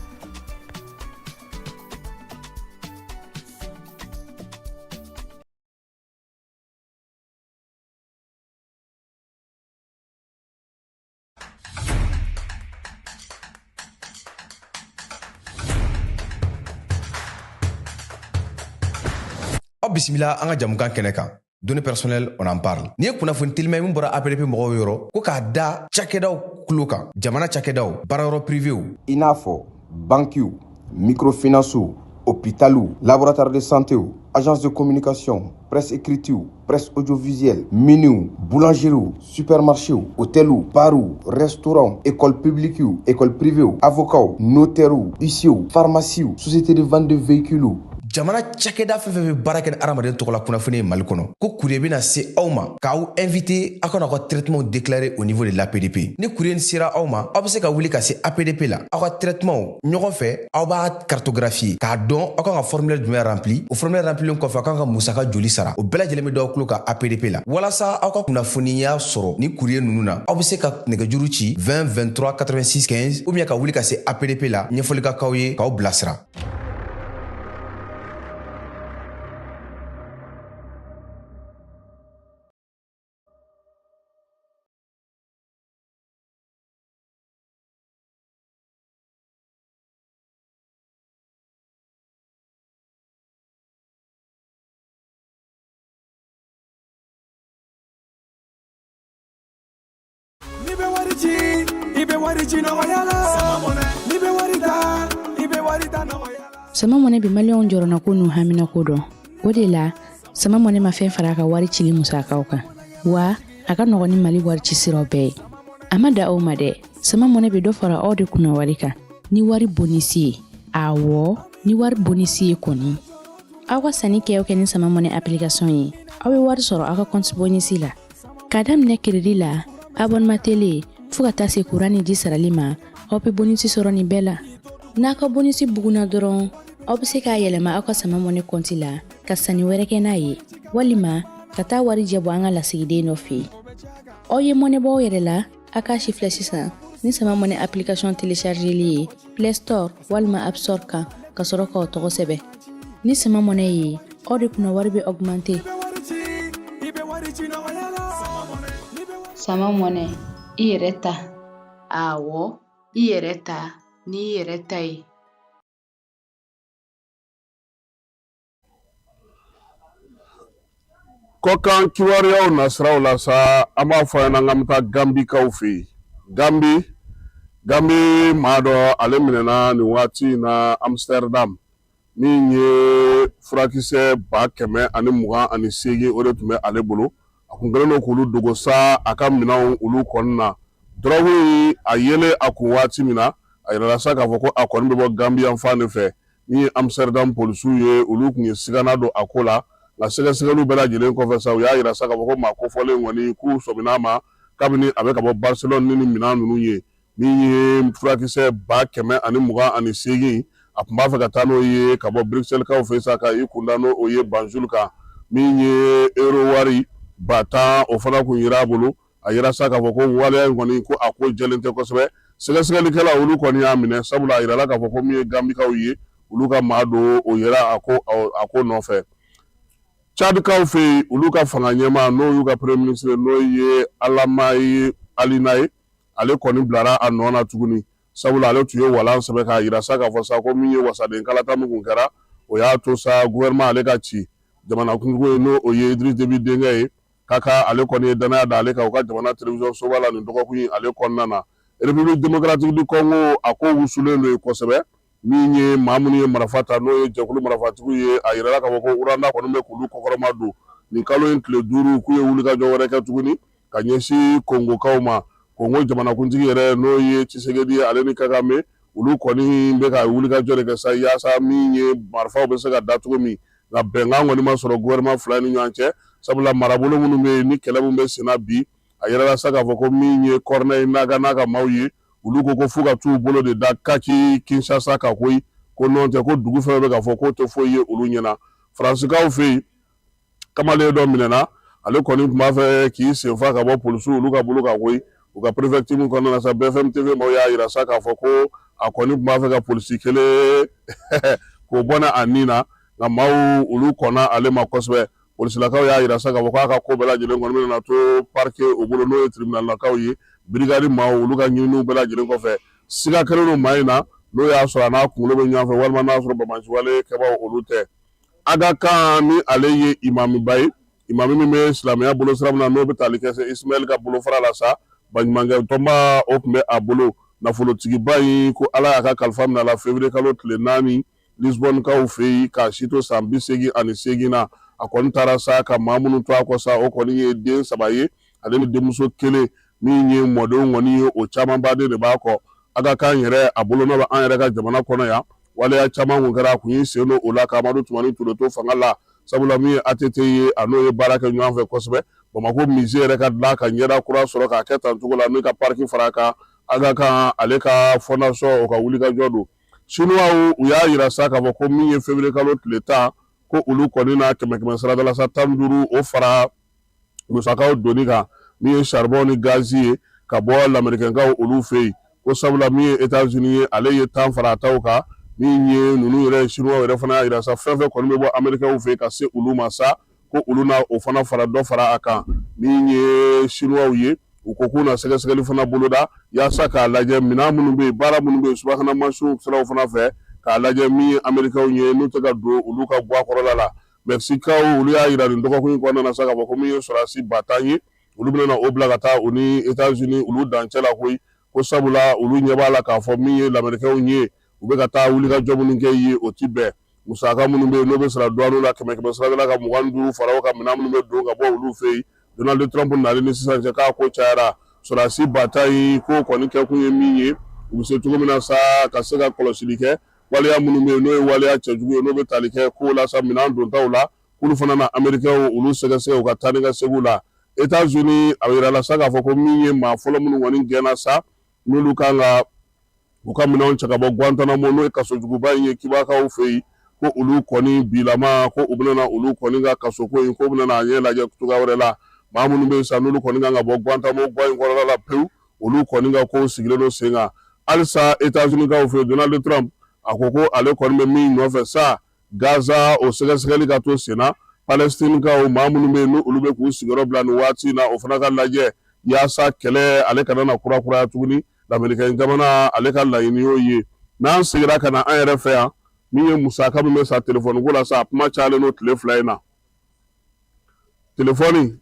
T: Aw bisimila an ka jamukan kɛnɛ kan, données personnelles, on en parle. N'i ye kunnafoni telima ye min bɔra APDP mɔgɔw yɔrɔ, ko k'a da cakɛdaw kulo kan, jamana cakɛdaw, baarayɔrɔ privéw,
U: i n'a fɔ bankiw, microfinancew, hôpitaliw, laboratoire de santéw, agence de communication, presse écritew, presse audiovisuelle, miniw, boulangeriew, supermarchéw, hôteliw, barw, restaurant, école publiquew, école privéw, avocats, notairew, huissierw, pharmaciew, société de vente de véhicules.
T: Jamana cakɛda fɛn fɛn bɛ baara kɛ ni adamaden tɔgɔla kunnafoni ye Mali kɔnɔ, ko courrier bɛna se aw ma k'aw invité aw kana aw ka traitement déclarer au niveau de l'APDP. Ni courrier sera aw ma, aw bɛ se ka wuli ka se APDP la, aw ka traitement ɲɔgɔn fɛ, aw b'a cartographier k'a dɔn aw kan ka formulaire jumɛn rempli. O formulaire remplilen kɔfɛ, aw kan ka musaka joli sara, o bɛɛ lajɛlen bɛ d'aw tulo kan APDP la. Walasa aw ka kunnafoniya sɔrɔ ni courrier ninnu na, aw bɛ se ka nɛgɛjuru ci 20 23 86 15 ou bien ka wuli ka se APDP la, ɲɛfɔli ka k'aw ye k'aw bilasira.
A: N'i bɛ wari ci, i bɛ wari ci nɔgɔya la. N'i bɛ wari ta, i bɛ wari ta nɔgɔya la.
B: Sama Mɔnɛ bɛ maliyɛnw jɔrɔnako n'u haminako dɔn. O de la, Sama Mɔnɛ ma fɛn fara a ka wari cili musakaw kan, wa a ka nɔgɔn ni Mali wari ci siraw bɛɛ ye. A ma da aw ma dɛ, Sama Mɔnɛ bɛ dɔ fara aw de kunna wari kan ni wari bonisi ye. Awɔ, ni wari bonisi ye kɔni, aw ka sanni kɛ o kɛ ni Sama Mɔnɛ application ye, aw bɛ wari sɔrɔ aw ka compte bonisi la, k'a daminɛ crédit la, abonnement télé, fo ka taa se kuran ni ji sarali ma. Aw bɛ bonisi sɔrɔ nin bɛɛ la. N'a ka bonisi bugunna dɔrɔn, aw bɛ se k'a yɛlɛma aw ka Sama Mɔnɛ kɔnti la ka sanni wɛrɛ kɛ n'a ye, walima ka taa warijɛ bɔ an ka lasigiden dɔ fɛ yen. Aw ye mɔnɛ bɔ aw yɛrɛ la, a k'a si filɛ sisan ni Sama Mɔnɛ application téléchargeli ye Play Store walima App Store kan, ka sɔrɔ k'aw tɔgɔ sɛbɛn. Ni Sama Mɔnɛ ye, aw de kunna wari bɛ augmenter.
C: Sama Mɔnɛ, i yɛrɛ ta. Awɔ, i yɛrɛ ta n'i yɛrɛ ta ye.
I: Kɔkan kibaruyaw nasiraw la sa, an b'a fɔ ɲɛna k'an bɛ taa Gambikaw fɛ yen. Gambi, Gambi maa dɔ, ale minɛna nin waati in na Amsterdam. Min ye furakisɛ 128,000, o de tun bɛ ale bolo. A kun kɛlen don k'olu dogo sa a ka minɛnw olu kɔni na. Dɔrɔgu in, a yelen a kun waati min na, a yirala sa k'a fɔ ko a kɔni bɛ bɔ Gambi yanfan de fɛ. Min ye Amsterdam polisiw ye, olu tun ye sigana don a ko la, nka sɛgɛsɛgɛliw bɛɛ lajɛlen kɔfɛ sa, u y'a yira sa k'a fɔ ko maa kofɔlen kɔni, k'u sɔmina a ma kabini a bɛ ka bɔ Barcelone ni nin minɛn ninnu ye. Min ye furakisɛ 128,000, a tun b'a fɛ ka taa n'o ye ka bɔ Bruxelles-kaw fɛ sa, ka i kunda n'o ye Banjul kan. Min ye euro wari 10,000, o fana tun yera a bolo. A yira sa k'a fɔ ko waleya in kɔni, ko a ko jɛlen tɛ kosɛbɛ. Sɛgɛsɛgɛlikɛla olu kɔni y'a minɛ, sabula a yirala k'a fɔ ko min ye Gambikaw ye, olu ka maa don, o yera a ko nɔfɛ. Cadikaw fɛ yen, olu ka fanga ɲɛmaa, n'o y'u ka premier ministre, n'o ye Alamayi Alina ye, ale kɔni bilara a nɔ na tuguni, sabula ale tun ye walan sɛbɛn k'a yira sa k'a fɔ sa ko min ye wasaden kalata min kun kɛra, o y'a to sa gouvernement ale ka ci. Jamanakuntigi ye, n'o ye Idriss Déby denkɛ ye, k'a ka ale kɔni ye danaya da ale kan u ka jamana télévision soba la nin dɔgɔkun in ale kɔnɔna na. République démocratique du Congo, a ko wusulen don yen kosɛbɛ. Min ye maa minnu ye marifa ta, n'o ye jɛkulu marifatigiw ye, a yirala k'a fɔ ko Rwanda kɔni bɛ k'olu kɔkɔrɔma don. Nin kalo in tile 5, k'u ye wulikajɔ wɛrɛ kɛ tuguni ka ɲɛsin Kongokaw ma. Kongo jamanakuntigi yɛrɛ, n'o ye Tshisekedi ye, ale ni Kagame, olu kɔni bɛ ka wulikajɔ de kɛ sa yaasa min ye marifaw bɛ se ka da cogo min. Nka bɛnkan kɔni ma sɔrɔ gouvernement fila ni ɲɔgɔn cɛ, sabula marabolo minnu bɛ yen ni kɛlɛ min bɛ senna bi, a yirala sa k'a fɔ ko min ye Corneille Nangaa n'a ka maaw ye, olu ko ko f'u ka t'u bolo de da kaki Kinshasa kan koyi, ko n'o tɛ ko dugu fɛn bɛ k'a fɔ k'o tɛ foyi ye olu ɲɛna. Faransikaw fɛ yen, kamalen dɔ minɛna, ale kɔni tun b'a fɛ k'i senfa ka bɔ polisiw olu ka bolo kan koyi. U ka préfecture min kɔnɔna na sa, BFM TV maaw y'a yira sa k'a fɔ ko a kɔni tun b'a fɛ ka polisi kelen k'o bɔnɛ a ni na, nka maaw olu kɔnna ale ma kosɛbɛ. Polisilakaw y'a yira sa k'a fɔ k'a ka ko bɛɛ lajɛlen kɔni bɛna to parquet o bolo, n'o ye tribunalakaw ye. Brigade maaw olu ka ɲininiw bɛɛ lajɛlen kɔfɛ, siga kɛlen don maa in na, n'o y'a sɔrɔ a n'a kunkolo bɛ ɲɔgɔn fɛ walima n'a sɔrɔ banbaanciwale kɛbaaw olu tɛ. Aga Khan ni ale ye imamiba ye, imami min bɛ silamɛya bolo sira min na, n'o bɛ tali kɛ Ismaël ka bolofara la sa, baɲumankɛ tɔnba o tun bɛ a bolo. Nafolotigiba in ko Ala y'a ka kalifa minɛ a la février kalo tile 4 Lisbonkaw fɛ yen, k'a si to san 88 na. A kɔni taara sa ka maa minnu to a kɔ sa, o kɔni ye den 3 ye, ale ni denmuso kelen. Min ye mɔdenw kɔni ye, o camanba de b'a kɔ. Aga Khan yɛrɛ, a bolonɔ bɛ an yɛrɛ ka jamana kɔnɔ yan. Waleya caman kun kɛra, a kun y'i sen don o la ka Amadu Tumani Ture to fanga la, sabula min ye ATT ye, a n'o ye baara kɛ ɲɔgɔn fɛ kosɛbɛ. Bamakɔ musée yɛrɛ ka dilan ka ɲɛda kura sɔrɔ k'a kɛ tan cogo la, n'u ka parc fara a kan, Aga Khan ale ka fondation o ka wulikajɔ don. Chinois u y'a yira sa k'a fɔ ko min ye février kalo tile 10, ko olu kɔni na kɛmɛ kɛmɛ sarada la sa 15 o fara musakaw donni kan, min ye charbon ni gazi ye ka bɔ lamerikɛnkaw olu fɛ yen, ko sabula min ye États-Unis ye, ale ye 10 fara a taw kan. Min ye ninnu yɛrɛ, chinois yɛrɛ fana y'a yira sa, fɛn fɛn kɔni bɛ bɔ américains fɛ yen ka se olu ma sa, ko olu na o fana fara dɔ fara a kan. Min ye chinois ye, u ko k'u na sɛgɛsɛgɛli fana boloda yaasa k'a lajɛ minɛn minnu bɛ yen, baara minnu bɛ yen, subahana mansinw siraw fana fɛ, k'a lajɛ min ye américains ye, n'u tɛ ka don olu ka guwa kɔrɔla la. Mexiquekaw olu y'a yira nin dɔgɔkun in kɔnɔna na sa k'a fɔ ko min ye sɔrɔdasi 10,000 ye, olu bɛna o bila ka taa u ni États-Unis olu dancɛ la koyi, ko sabula olu ɲɛ b'a la k'a fɔ min ye lamerikɛnw ye, u bɛ ka taa wulikajɔ minnu kɛ yen, o ti bɛn. Musaka minnu bɛ yen, n'o bɛ sara douane la, kɛmɛ kɛmɛ sarada la ka 25 fara o kan, minɛn minnu bɛ don ka bɔ olu fɛ yen, Donald Trump nalen ni sisan cɛ, k'a ko cayara. Sɔrɔdasi 10,000 in k'o kɔni kɛkun ye min ye, u bɛ se cogo min na sa ka se ka kɔlɔsili kɛ waleya minnu bɛ yen, n'o ye waleya cɛjugu ye, n'o bɛ tali kɛ kow la sa, minɛn dontaw la, k'olu fana na américains olu sɛgɛsɛgɛ u ka taa ni ka seginw la. États-Unis, a yirala sa k'a fɔ ko min ye maa fɔlɔ minnu kɔni gɛnna sa, n'olu kan ka u ka minɛnw cɛ ka bɔ Guantanamo, n'o ye kasojuguba in ye Kibakaw fɛ yen, ko olu kɔni bilama ko u bɛna olu kɔni ka kasoko in, ko bɛna a ɲɛ lajɛ cogoya wɛrɛ la. Maa minnu bɛ yen sa, n'olu kɔni kan ka bɔ Guantanamo gwa in kɔnɔna la pewu, olu kɔni ka kow sigilen don sen kan halisa. États-Unis kaw fɛ yen, Donald Trump a ko ko ale kɔni bɛ min nɔfɛ sa, Gaza o sɛgɛsɛgɛli ka to sen na, Palestine kaw maa minnu bɛ yen, n'olu bɛ k'u sigiyɔrɔ bila nin waati in na, o fana ka lajɛ yaasa kɛlɛ ale kana na kurakuraya tuguni. Lamerikɛn jamana ale ka laɲini y'o ye. N'an seginna ka na an yɛrɛ fɛ yan, min ye musaka min bɛ sa telefɔni ko la sa, a kuma cayalen don tile 2 in na. Telefɔni,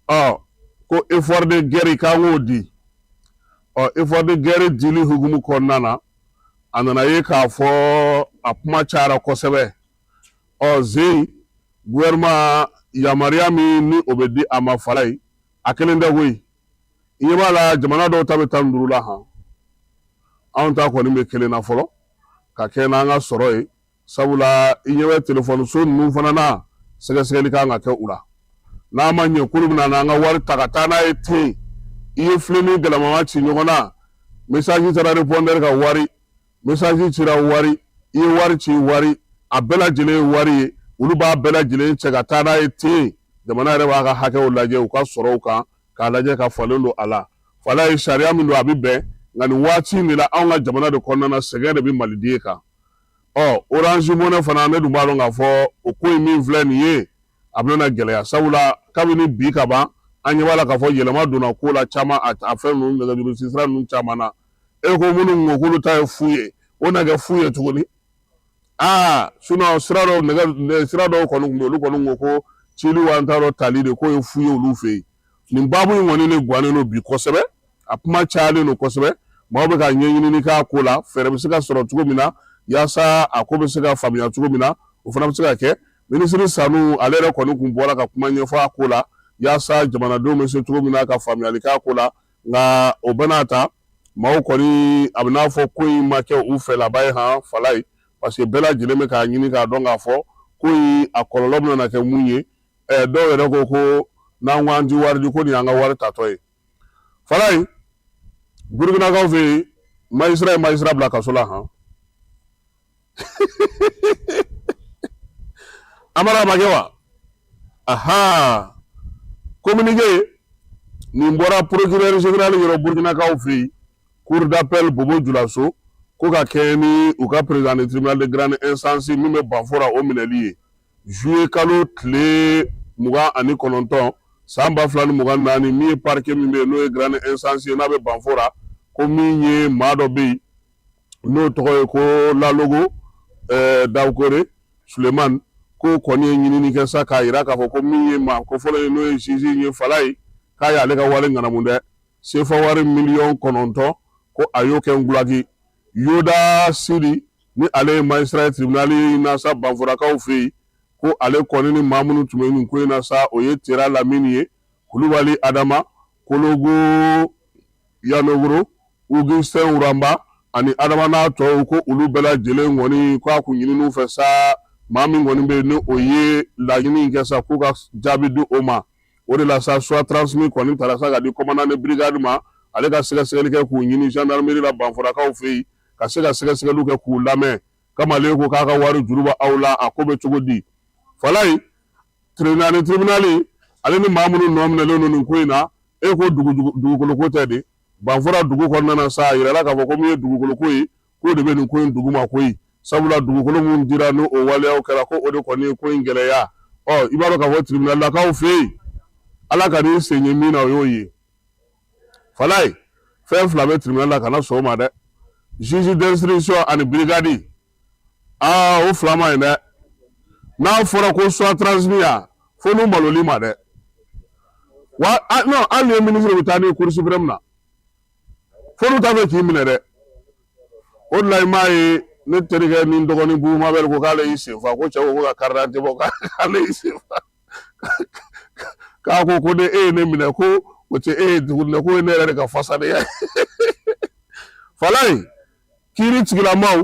I: ɔ ko effort de guerre k'an k'o di. Ɔ effort de guerre dili hukumu kɔnɔna na, a nana ye k'a fɔ a kuma cayara kosɛbɛ. Ɔ zen gouvernement yamaruya min ni o bɛ di a ma, Falayi, a kelen tɛ koyi. I ɲɛ b'a la, jamana dɔw ta bɛ 15 la han, anw ta kɔni bɛ kelen na fɔlɔ ka kɛ n'an ka sɔrɔ ye. Sabula i ɲɛ bɛ telefɔniso ninnu fana na, sɛgɛsɛgɛli kan ka kɛ u la. N'a ma ɲɛ k'olu bɛna n'an ka wari ta ka taa n'a ye ten, i ye filen ni galama ci ɲɔgɔn na, message taara répondeur kan wari, message cira wari, i ye wari ci wari, a bɛɛ lajɛlen ye wari ye. Olu b'a bɛɛ lajɛlen cɛ ka taa n'a ye ten. Jamana yɛrɛ b'a ka hakɛw lajɛ u ka sɔrɔw kan k'a lajɛ ka falen don a la. Falayi, sariya min don, a bɛ bɛn, nka nin waati in de la, anw ka jamana de kɔnɔna na, sɛgɛn de bɛ maliden kan. Ɔ Orange Money fana, ne dun b'a dɔn k'a fɔ o ko in min filɛ nin ye, a bɛna gɛlɛya, sabula kabini bi ka ban, an ɲɛ b'a la k'a fɔ yɛlɛma donna ko la caman, a fɛn ninnu, nɛgɛjuru sira ninnu caman na. E ko minnu ko k'olu ta ye fu ye, o na kɛ fu ye tuguni. Aa sinon sira dɔw, nɛgɛ sira dɔw kɔni tun bɛ, olu kɔni ko ko cili wa n t'a dɔn tali de k'o ye fu ye olu fɛ yen. Nin baabu in kɔni de gannen don bi kosɛbɛ, a kuma cayalen don kosɛbɛ, maaw bɛ ka ɲɛɲinini k'a ko la, fɛɛrɛ bɛ se ka sɔrɔ cogo min na yaasa a ko bɛ se ka faamuya cogo min na, o fana bɛ se ka kɛ. Minisiri Sanu, ale yɛrɛ kɔni kun bɔra ka kuma ɲɛfɔ a ko la yaasa jamanadenw bɛ se cogo min na ka faamuyali k'a ko la. Nka o bɛɛ n'a ta, maaw kɔni, a bɛ n'a fɔ ko in ma kɛ u fɛlaba ye han, Falayi, parce que bɛɛ lajɛlen bɛ k'a ɲini k'a dɔn k'a fɔ ko in a kɔlɔlɔ bɛna na kɛ mun ye. Dɔw yɛrɛ ko ko n'an ko an ti wari di, ko nin y'an ka wari tatɔ ye. Falayi, Burukinakaw fɛ yen, magistrat ye magistrat bila kaso la han. Amara ma kɛ wa? Aha, communiqué nin bɔra procureur général yɔrɔ Burukinakaw fɛ yen, cour d'appel Bobo Julaso, ko ka kɛɲɛ ni u ka président de tribunal de grande instance min bɛ Banfora, o minɛli ye juillet kalo tile 29 san 2024. Min ye parquet min bɛ yen, n'o ye grande instance ye, n'a bɛ Banfora, ko min ye maa dɔ bɛ yen n'o tɔgɔ ye ko Lalogo Dawukore Sulemani, k'o kɔni ye ɲinini kɛ sa k'a jira k'a fɔ ko min ye maa ko fɔlɔ ye, n'o ye juge ye, Falayi, k'a y'ale ka wari ŋanamu dɛ, sefa wari miliyɔn 9, ko a y'o kɛ ngulaki. Yoda Sidi, ni ale ye magistrat ye tribunal na sa Banforakaw fɛ yen, ko ale kɔni ni maa minnu tun bɛ nin ko in na sa, o ye Tera Lamini ye, Kulubali Adama, Kologo Yanogoro, Augustin Wuramba ani Adama n'a tɔw, ko olu bɛɛ lajɛlen kɔni, ko a kun ɲinin'u fɛ sa, maa min kɔni bɛ yen ni o ye laɲini in kɛ sa, k'u ka jaabi di o ma. O de la sa, soit transmis kɔni tara sa ka di commandant de brigade ma, ale ka sɛgɛsɛgɛli kɛ k'u ɲini gendarmerie la Banforakaw fɛ yen, ka se ka sɛgɛsɛgɛliw kɛ k'u lamɛn. Kamalen ko k'a ka wari juru bɛ aw la, a ko bɛ cogo di? Falayi, tribunal ale ni maa minnu nɔ minɛlen don nin ko in na, e ko dugukolo ko tɛ de. Banfora dugu kɔnɔna na sa, a yirala k'a fɔ ko min ye dugukolo ko ye, k'o de bɛ nin ko in duguma koyi, sabula dugukolo min dira ni o waleyaw kɛra, ko o de kɔni ye ko in gɛlɛya. Ɔ i b'a dɔn k'a fɔ tribunalakaw fɛ yen, Ala ka n'i sen ye min na, o y'o ye. Falayi, fɛn fila bɛ tribunal la, kana sɔn o ma dɛ: juge d'instruction ani brigade. Aa, o fila ma ɲi dɛ. N'a fɔra ko soit transmis yan, fo n'u maloli ma dɛ. Wa non, hali ni ye ministre bɛ taa ni cour suprême na, fo n'u t'a fɛ k'i minɛ dɛ. O de la i m'a ye, ne terikɛ ni n dɔgɔnin Bubu Mabɛli ko k'ale y'i sen fa, ko cɛ ko ko ka carte d'identité bɔ, k'ale y'i sen fa, k'a ko ko ne e ye ne minɛ, ko o tɛ e ye tuguni dɛ, k'o ye ne yɛrɛ de ka fasadenya ye. Falayi, kiiri tigilamaw,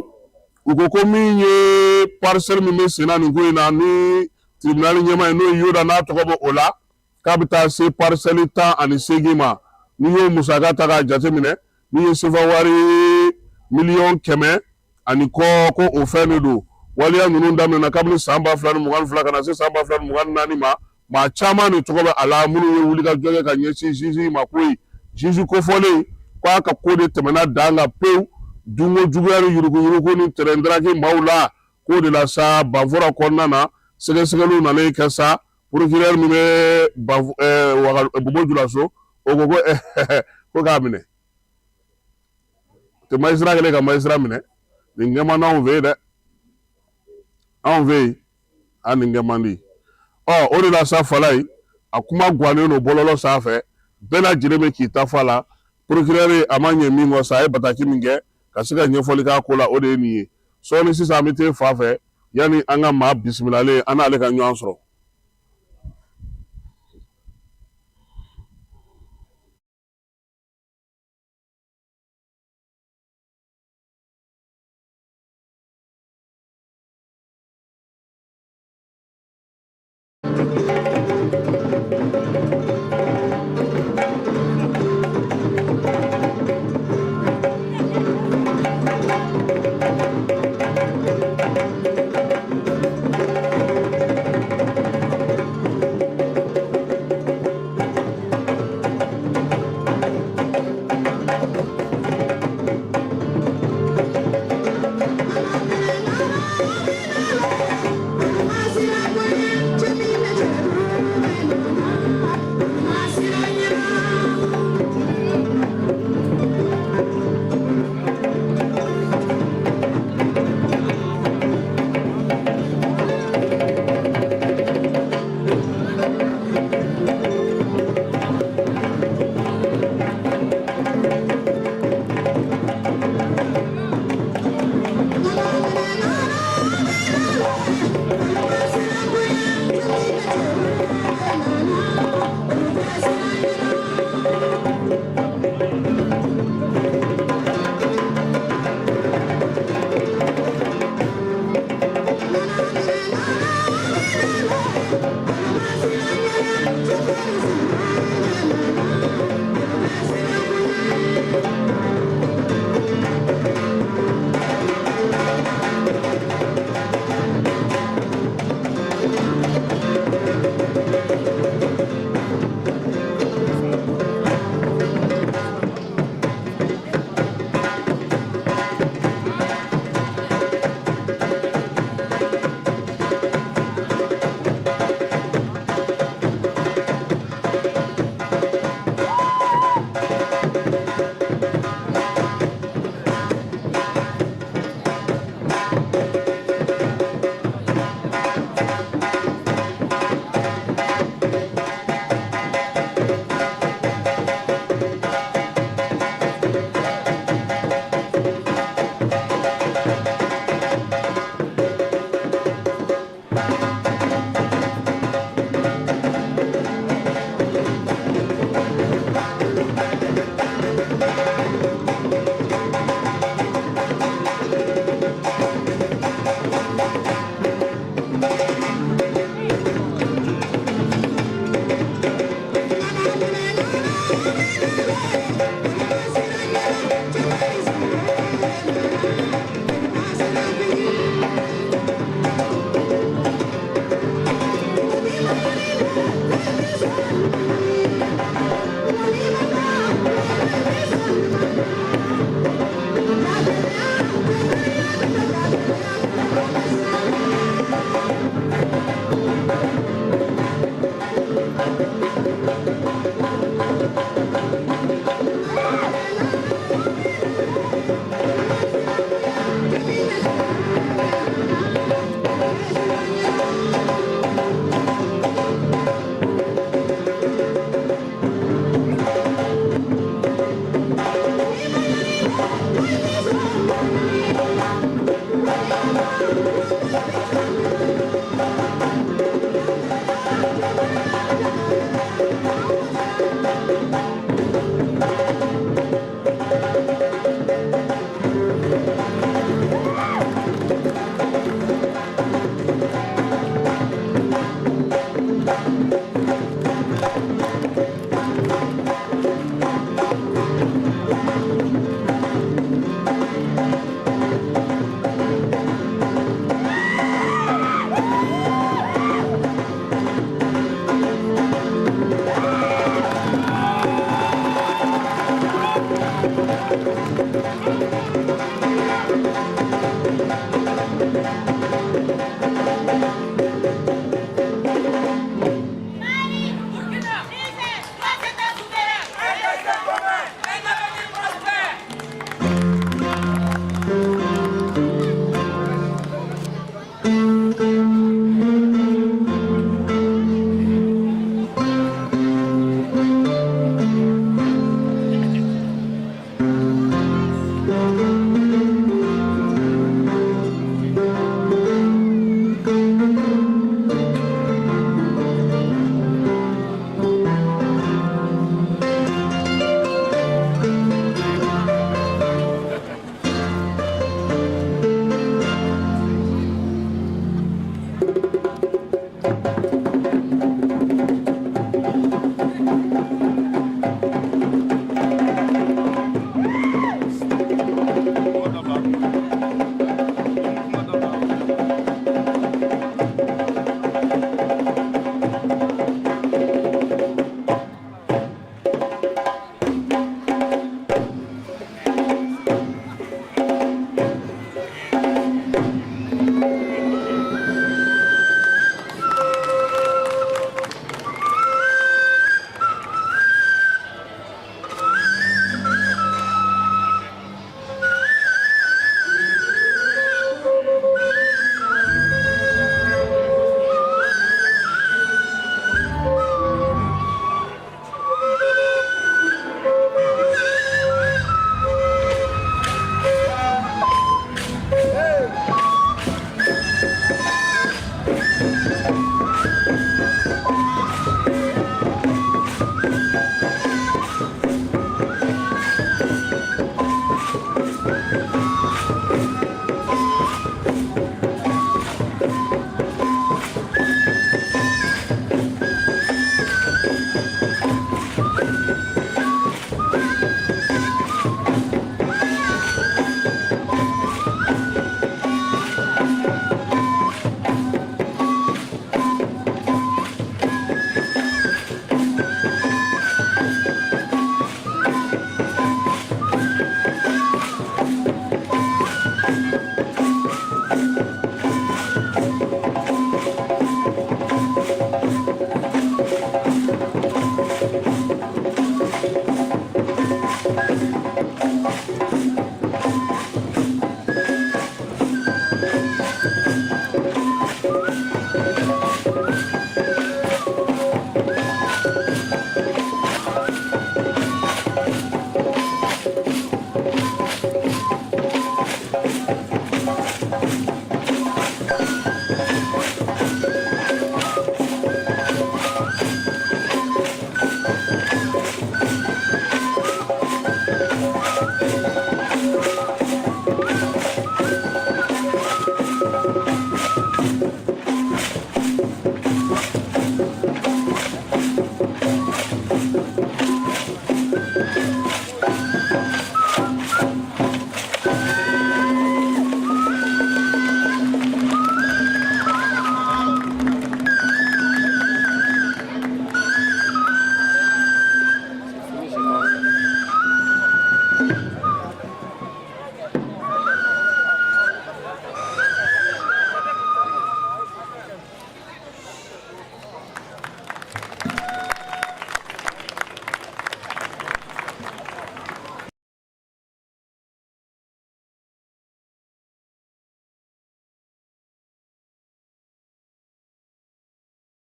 I: u ko ko min ye parcelle min bɛ sen na nin ko in na, ni tribunal ɲɛmaa ye, n'o ye Yoda, n'a tɔgɔ bɛ o la, k'a bɛ taa se parcelle 18 ma. N'i y'o musaka ta k'a jateminɛ, min ye sefa wari miliyɔn 100 ani kɔ, ko o fɛn de don. Waleya ninnu daminɛna kabini san 2022 ka na se san 2024 ma. Maa caman de tɔgɔ bɛ a la, minnu ye wulikajɔ kɛ ka ɲɛsin juge ma koyi. Juge kofɔlen, k'a ka ko de tɛmɛna dan kan pewu, dunko juguya ni yuruguyurugu ni tɛrɛndaraki maaw la. K'o de la sa, Banfora kɔnɔna na, sɛgɛsɛgɛliw nalen kɛ sa, procureur min bɛ Bobo Julaso, o ko ko k'a minɛ. Tɛ magistrat kɛlen ka magistrat minɛ, nin kɛ man di anw fɛ yen dɛ, anw fɛ yen a nin kɛ man di. Ɔ, o de la sa, Falayi, a kuma gannen don bɔlɔlɔ sanfɛ, bɛɛ lajɛlen bɛ k'i ta fɔ a la. Procureur, a ma ɲɛ min kɔ sa, a ye bataki min kɛ ka se ka ɲɛfɔli k'a ko la, o de ye nin ye. Sɔɔni sisan, an bɛ t'e fa fɛ, yanni an ka maa bisimilalen, an n'ale ka ɲɔgɔn sɔrɔ.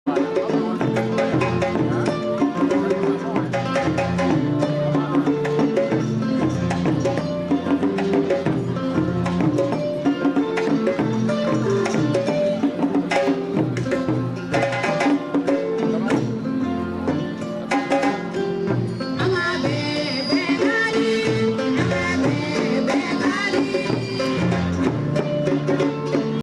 F: Thank